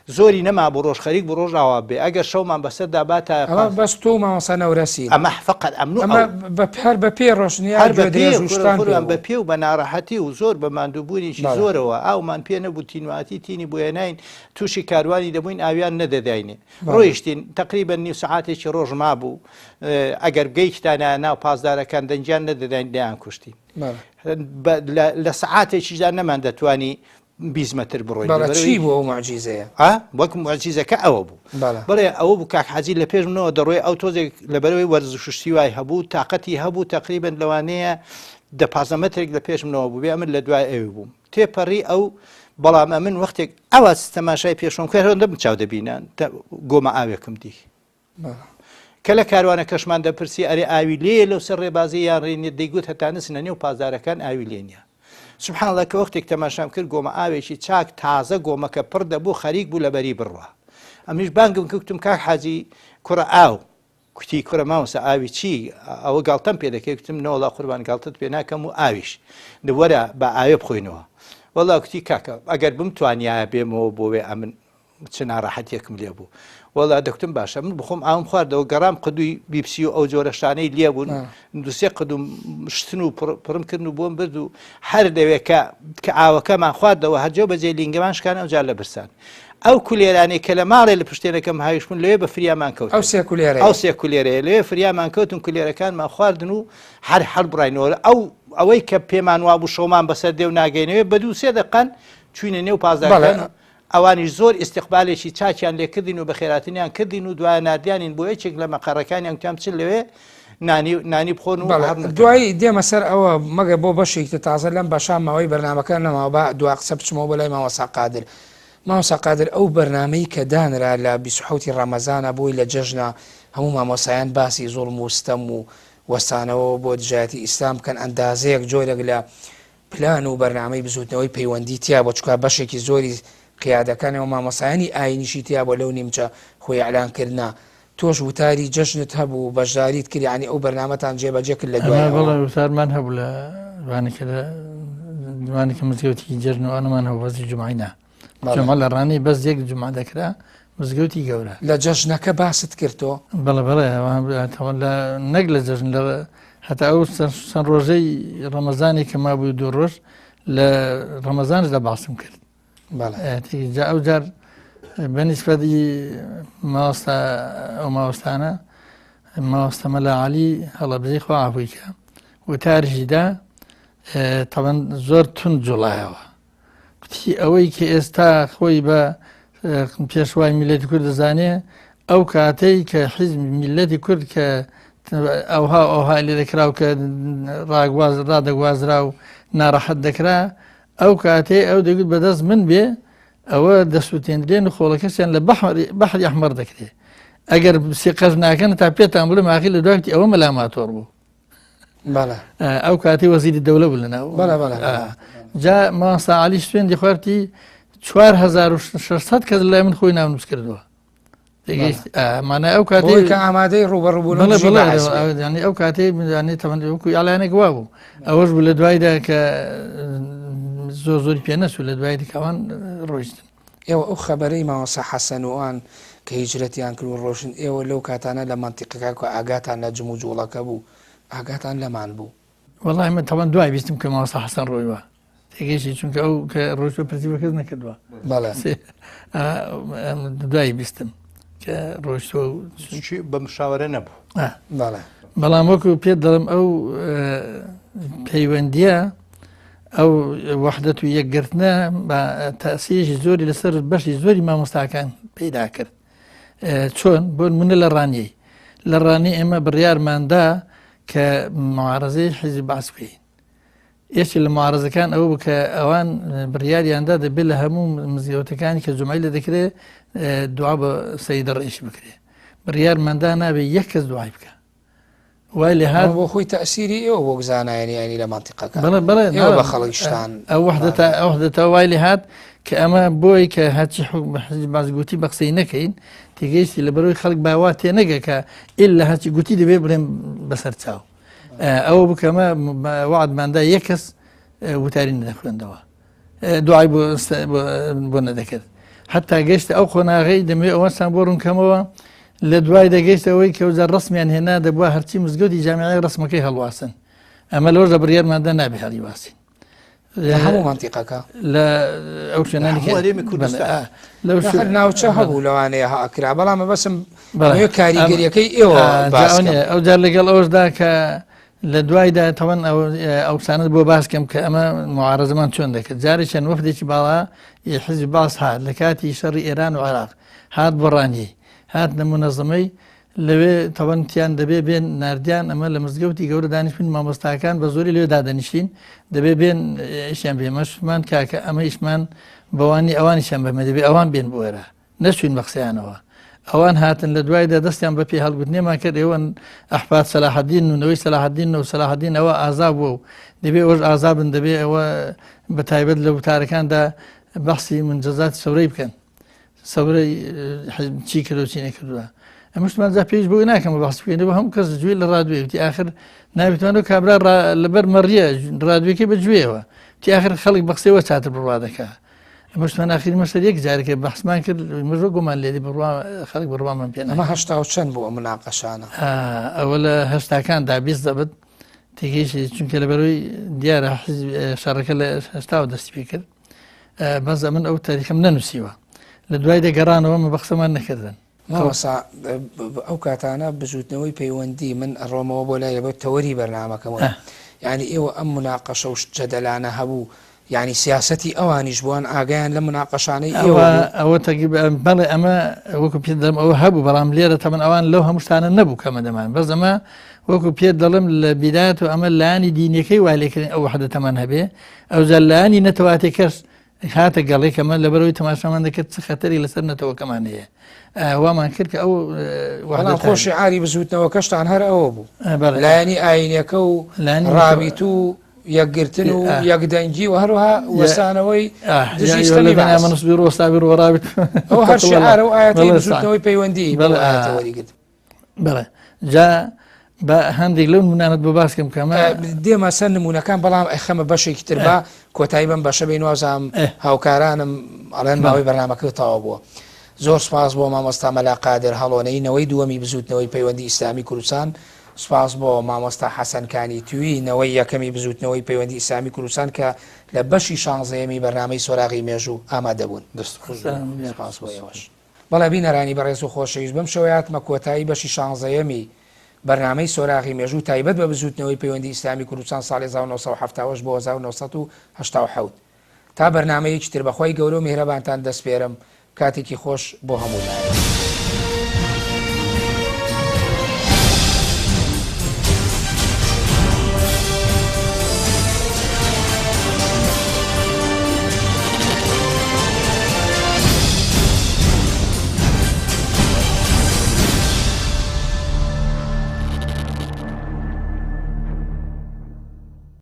زۆری نەما بۆ ڕۆژ خەریک بۆ ڕۆژ ئاوا بێ ئەگەر شەومان بەسەردا باتایە ئەمە بەس تۆ و مامۆستا نەورەسی ئەمە فقط ئەمن و ئەمە ئەو بە هەر بە پێ ڕۆشنیان هەر بە گوێ پێ درێژ و شتان پێ قوربان بە بوو پێ و بە ناڕەحەتی و زۆر بە ماندووبوونێکی بەڵێ زۆرەوە ئاومان پێ نەبوو تینوواتی تینی بۆ هێناین تووشی کاروانی دەبووین ئاویان نەدەداینێ بەڵێ ڕۆیشتین تەقریبەن نیو سەعاتێکی ڕۆژ مابوو ئەگەر بگەیشتانایە ناو پاسدارەکان دەنگیان نەدەداین دەیان کوشتین لە سەعاتێکیشدا نەمان دەتوانی 20 مەتر بڕۆین چی بوو ئەو معجیزەیە وەک معجیزەکە ئەوە بوو بڵێ ئەوە بوو کاک حاجی لە پێش منەوە دەڕۆی ئەو تۆزێک لەبەرەوەی وەرزش وای هەبوو تااقەتی هەبوو تقریبن لەوانەیە دە پازە مەترێک لە پێش منەوە بوو بێ ئەمن لە دوای ئەوی بووم تێپەڕی ئەو بەڵام ئەمن وەختێک ئەوە تەماشای پێشۆم کرد هەر چاو دەبینان گۆمە ئاوێکم دی کە لە کاروانەکەشمان دەپرسی ئەرێ ئاوی لێیە لەو سەر ڕێبازی یان ڕێ نیە دەیگوت هەتا نەچنە نێو پاسدارەکان ئاوی لێ نیە. سبحان اللە کە وەختێک تەماشام کرد گۆمە ئاوێکی چاک تازە گۆمەکە پڕ دەبوو خەریک بوو لەبەری بڕوا. ئەمنیش بانگم کرد کوتم کاک حاجی کوڕە ئاو. کوتی کوڕە مامۆستا ئاوی چی ئەوە گاڵتەم پێ دەکەی کوتم نەوەڵا قوربان گاڵتەت پێ ناکەم و ئاویش وەرە با ئاوێ بخۆینەوە. وەڵا کوتی کاکە ئەگەر بمتوانیایە بێمەوە بۆ وێ ئەمن چ ناڕەحەتیەکم لێ بوو وەڵا دەکتم باشە من بخۆم ئاوم خواردەوە گەڕام قدوی بیپسی و ئەو جۆرە شتانەی لێ بوون دوسێ قدوم شتن و پڕم کردن و بۆم برد و هەر لەوێ کە کە ئاوەکەمان خواردەوە هەرجۆ بەجێ لینگەمان شکان ئەو جار لە برسان ئەو کولێرانەی کە لە ماڵێ لە پشتێنەکەم هاویشتبوون لەوێ بە فریامان کەوتن ئەو سێ کولێرەیە ئەو سێ کولێرەیە لەوێ فریامان کەوتن کولێرەکانمان خواردن و هەر هەڵبڕاینەوە ئەو ئەوەی کە پێمان وابوو شەومان بەسەر دێ و ناگەینەوێ بە دوو سێ دەقەن چوینە نێو پاسدارەکان و ئەوانیش زۆر ئیستیقبالێکی چاکیان لێ کردین و بەخێراتنیان کردین و دوایە ناردیانین بۆ یەکێک لە مەقەڕەکانیان گوتیان بچن لەوێ نانی نانی بخۆن و بەڵێ هەر نەکەن. دوایی دێمە سەر ئەوە مەگەر بۆ بەشێکی تر تازە لەم بەشە ماوەی بەرنامەکە نەماوە با دوا قسە بچمەوە بۆ لای مامۆستا قادر مامۆستا قادر ئەو بەرنامەی کە دانرا لە 27 ی ڕەمەزانا بۆی لە جەژنا هەموو مامۆستایان باسی زوڵم و ستەم و وەستانەوە بۆ دژایەتی ئیسلام بکەن ئەندازەیەک جۆرێک لە پلان و بەرنامەی بزوتنەوەی پەیوەندی تیا بوە چونکە بەشێکی زۆری قیادەکانی و مامۆستایانی ئاینیشی تیا بوە لەو نیمچە خۆ ئیعلان کردنە تۆش وتاری جەژنت هەبوو بەشداریت کرد یانی ئەو بەرنامەتان جێبەجێ کرد لە دوای ئەمە ئەوە؟ بەڵێ وتارمان هەبوو لە دوانێکە لە دوانێکە مزگەوتی جەژن و ئەوانەمان هەبوو بەس جومعەی نا بەڵێ. جومعە لە ڕانیە بەس یەک جومعە دەکرا مزگەوتی گەورە. لە جەژنەکە باست کرد تۆ؟ بەڵێ بەڵێ تەوان لە نەک لە جەژن لە هەتا ئەو چەند ڕۆژەی ڕەمەزانی کە مابوو دوو ڕۆژ لە ڕەمەزانشدا باسم کرد. بەڵێ. جا ئەو جار بەنیسبەتی ماوەستا ئەو ماوەستانە ماوەستە مەلا عەلی هەڵەبجەی خوا عەفوی کە وتارشی دا تەبەن زۆر توند جوڵایەوە کوتی ئەوەی کە ئێستا خۆی بە پێشوای میلەتی کورد دەزانێ ئەو کاتەی کە حیزب میلەتی کورد کە ئەوها ئەوها لێ دەکرا و کە ڕاگواز ڕادەگوازرا و ناڕەحەت دەکرا ئەو کاتەی ئەو دەگوت بەدەست من بێ ئەوە دەسووتێندرێن و خۆڵەکەسیان لە بەحری ئەحمەر دەکرێت ئەگەر سیقەش ناکەن تا پێتان بڵێم ئاخی لە دواکتی ئەوە مەلاماتۆڕ بوو ئەو کاتی وەزیری دەولە بوو لەناو جا مامۆستا عەلی سوێندی خوارتی 4600 کەس لای من خۆی ناونووس کردووە مانای ئەو کاتی کە ئامادەی ڕوبەڕبوون ئەو کاتی تەمەند وەکو ئالانێک وا بوو ئەوەش بوو لە دوایدا کە زۆر زۆری پێ نەچوو لە دوای دیکەوان ڕۆیشتن ئێوە ئەو خەبەرەی مامۆستا حەسەن و ئەوان کە هیجرەتیان کرد و ڕۆشتن ئێوە لەو کاتانە لە مەنتیقەکە کە ئاگاتان لە جموجوڵەکە بوو ئاگاتان لەمان بوو؟ وەڵای من تەبعەن دوای بیستم کە مامۆستا حەسەن ڕۆیوە تێگەیشتی چونکە ئەو کە ڕۆیشتوە پرسی بە کەس نەکردووە بەڵێ دوای بیستم کە ڕۆیشتوە و چونکی بە مشاوەرە نەبوو بەڵێ بەڵام وەکو پێت دەڵێم ئەو پەیوەندیە ئەو وەحدەت و یەکگرتنە بە تەسیرێکی زۆری لەسەر بەشی زۆری مامۆستاکان پەیدا کرد چۆن بۆ منە لە ڕانیەی لە ڕانی ئێمە بڕیارماندا کە معارزەی حیزب باس بکەین یەکێ لە معارزەکان ئەوە بوو کە ئەوان بڕیاریاندا دەبێت لە هەموو مزگەوتەکانی کە جمعی لە دەکرێت دوعا بە سەیدە ڕئیس بکرێت بڕیارماندا نابێت یەک کەس دوعای بکە وای لێ هات بۆ خۆی تەئسیری ئێوە وەک زانایانی ئاینی لە مەنتیقەکە بەڵێ بەڵێ ئێوە بە خەڵک شتان ئەو وەحدەتە ئەو وەحدەتە وای لێ هات کە ئەمە بۆی کە هەرچی حکم حزب باس گوتی بە قسەی نەکەین تێگەیشتی لە بەرەوەی خەڵک باوا تێنەگە کە ئللا هەرچی گوتی دەبێ بڵێم بەسەر چاو ئەوە بکەمە وعدماندا یەک کەس وتاری نەخوێندەوە دوعای بۆ نەدەکرد حتا گەشتە ئەو قۆناغەی دەمەوێت ئەوەستان بۆ ڕوونکەمەوە لە دوای دەگەیشتە ئەوەی کە وزار ڕسمیان هێنا دەبووە هەرچی مزگەوتی جامیعی ڕسمەکەی هەڵواسن ئەمە لەوەش لە بڕیارماندا نابێ هەڵیواسین لە هەموو مەنتیقەکە لە ئەو شوێنانی هەموو هەرێمی کوردستان لەو لە هەر ناوچە هەبوو لەوانەیە هەکرا بەڵام مەبەستم کاریگەریەکەی ئێوە باس کەم. ئەو جار لەگەڵ ئەوەشدا کە لە دوایدا تەوەن ئەو قسانەت بۆ باس کەم کە ئەمە معارەزەمان چۆن دەکرد جارێکیان وەفدێکی باڵا ی حزبی باس هات لە کاتی شەڕی ئێران و عێراق هات بۆ ڕانیەی هات نە مونەزەمەی لەوێ تەوەن تیان دەبێ بێن ناردیان ئەمە لە مزگەوتی گەورە دانیشتین مامۆستاکان بە زۆری لەوێ دادەنیشتین دەبێ بێن ئیشیان بێ مەشمان کاکە ئەمە ئیشمان بەوانی ئەوانیشیان بەمە دەبێ ئەوان بێن بۆ ئێرە نەچوین بە قسەیانەوە. ئەوان هاتن لە دوایدا دەستیان بە پێ هەڵگوتنێمان کرد ئێوەن ئەحفاد سەلاحەدین و نەوەی سەلاحەدین و سەلاحەدین ئەوە ئازا بووە و دەبێ ئەوەش ئازا بن، دەبێ ئەوە بە تایبەت لە وتارەکاندا بەحسی منجەزات سەورەی بکەن، سەورەی چی کردو چی نەکردووە. ئەمەشمان جا پێش بۆی ناکەم بەحس بکەین، بۆ هەموو کەس گوێی لە ڕادوێ وتی ئاخر نابێتوانەوە کابرا لەبەر مەڕیە ڕادوێکەی بە گوێیەوە وتی ئاخر خەڵک بە قسەی وە چاتر بڕوا دەکا. ئەمەشمان ئاخری مەسەر یەک جارێکە بەحسمان کرد، مەژۆ گومان لێدی بڕوا خەڵک بڕوامان پێ ناکا. ئەمە 80 و چەند بوو ئەم مناقەشانە؟ ئەوە لە هەشتاکاندا 20 دەبت تێگەیشتی، چونکە لەبەرەوەی دیارە شەڕەکە لە هەشتاوە دەستی پێ کرد. بەس ئەمن ئەو تاریخم نەنووسیوە، لە دوای دەگەڕانەوە مە بە قسەمان نەکردن. مامۆستا ئەو کاتانە بزوتنەوەی پەیوەندی من ئەڕۆمەوە بۆ لای لەبەر تەوەری بەرنامەکەمەوە، یعنی ئێوە ئەم مناقەشە و جەدەلانە هەبوو، یعنی سیاسەتی ئەوانیش بووان ئاگایان لە مناقەشانەی ئێوە بوو؟ ئەوە بەڵێ ئەمە وەکو پێت دەڵێم ئەوە هەبوو، بەڵام لێرە تەمەن ئەوان لەو هەموو شتانە نەبوو کە ئەمە دەمان، بەس ئەمە وەکو پێت دەڵێم لە بیدایەت و ئەمە لایەنی دینیەکەی وای لێکردن ئەو وەحدەتەمان هەبێ، ئەوجا لایەنی نەتەواتێکەش هاتە گەڵێ کە من لەبەرەوەی تەماشامان دەکرد چ خەتەری لەسەر نەتەوەکەمان هەیە، وامان کرد کە ئەو وەڵام خۆ شعاری بزوتنەوەکەشتان هەر ئەوە بوو، لایەنی ئاینەکە و ڕابیت و یەکگرتن و یەکدەنگی و هەروەها وەستانەوەی دژی ستەمی بەعس. ئەوە هەر شعارە و ئاەتی بزوتنەوەی پەیوەندی وەریگرت. بەڵێ جا بە هەندێک لەو نمونانت بۆ باس کەم کەمە دێمە سەر نمونەکان، بەڵام ئەخەمە بەشێکی تر با کۆتایی بەم بەشە بین، وازام هاوکارانم ئەڵێن ماوەی بەرنامەکە تەواو بووە. زۆر سپاس بۆ مامۆستا مەلا قادر هەڵۆنەی نەوەی دووەمی بزوتنەوەی پەیوەندی ئیسلامی کوردستان، سپاس بۆ مامۆستا حەسەن کانی توی نەوەی یەکەمی بزوتنەوەی پەیوەندی ئیسلامی کوردستان کە لە بەشی شانزەیەمی بەرنامەی سۆراغی مێژوو ئامادە بوون. سپاس بۆ ئێوەش. بەڵێ بینەرانی بەڕێز و خۆشەویست، بەم شێوەیە هاتمە کۆتایی بەشی شانزەیەمی بەرنامەی سۆراغی مێژوو تایبەت بە بزووتنەوەی پەیوەندی ئیسلامی کوردستان ساڵی 1970 بۆ 1987. تا بەرنامەیەکی تر بەخوای گەورە و میهرەبانتان دەسپێرم، کاتێکی خۆش بۆ هەموو لایەک.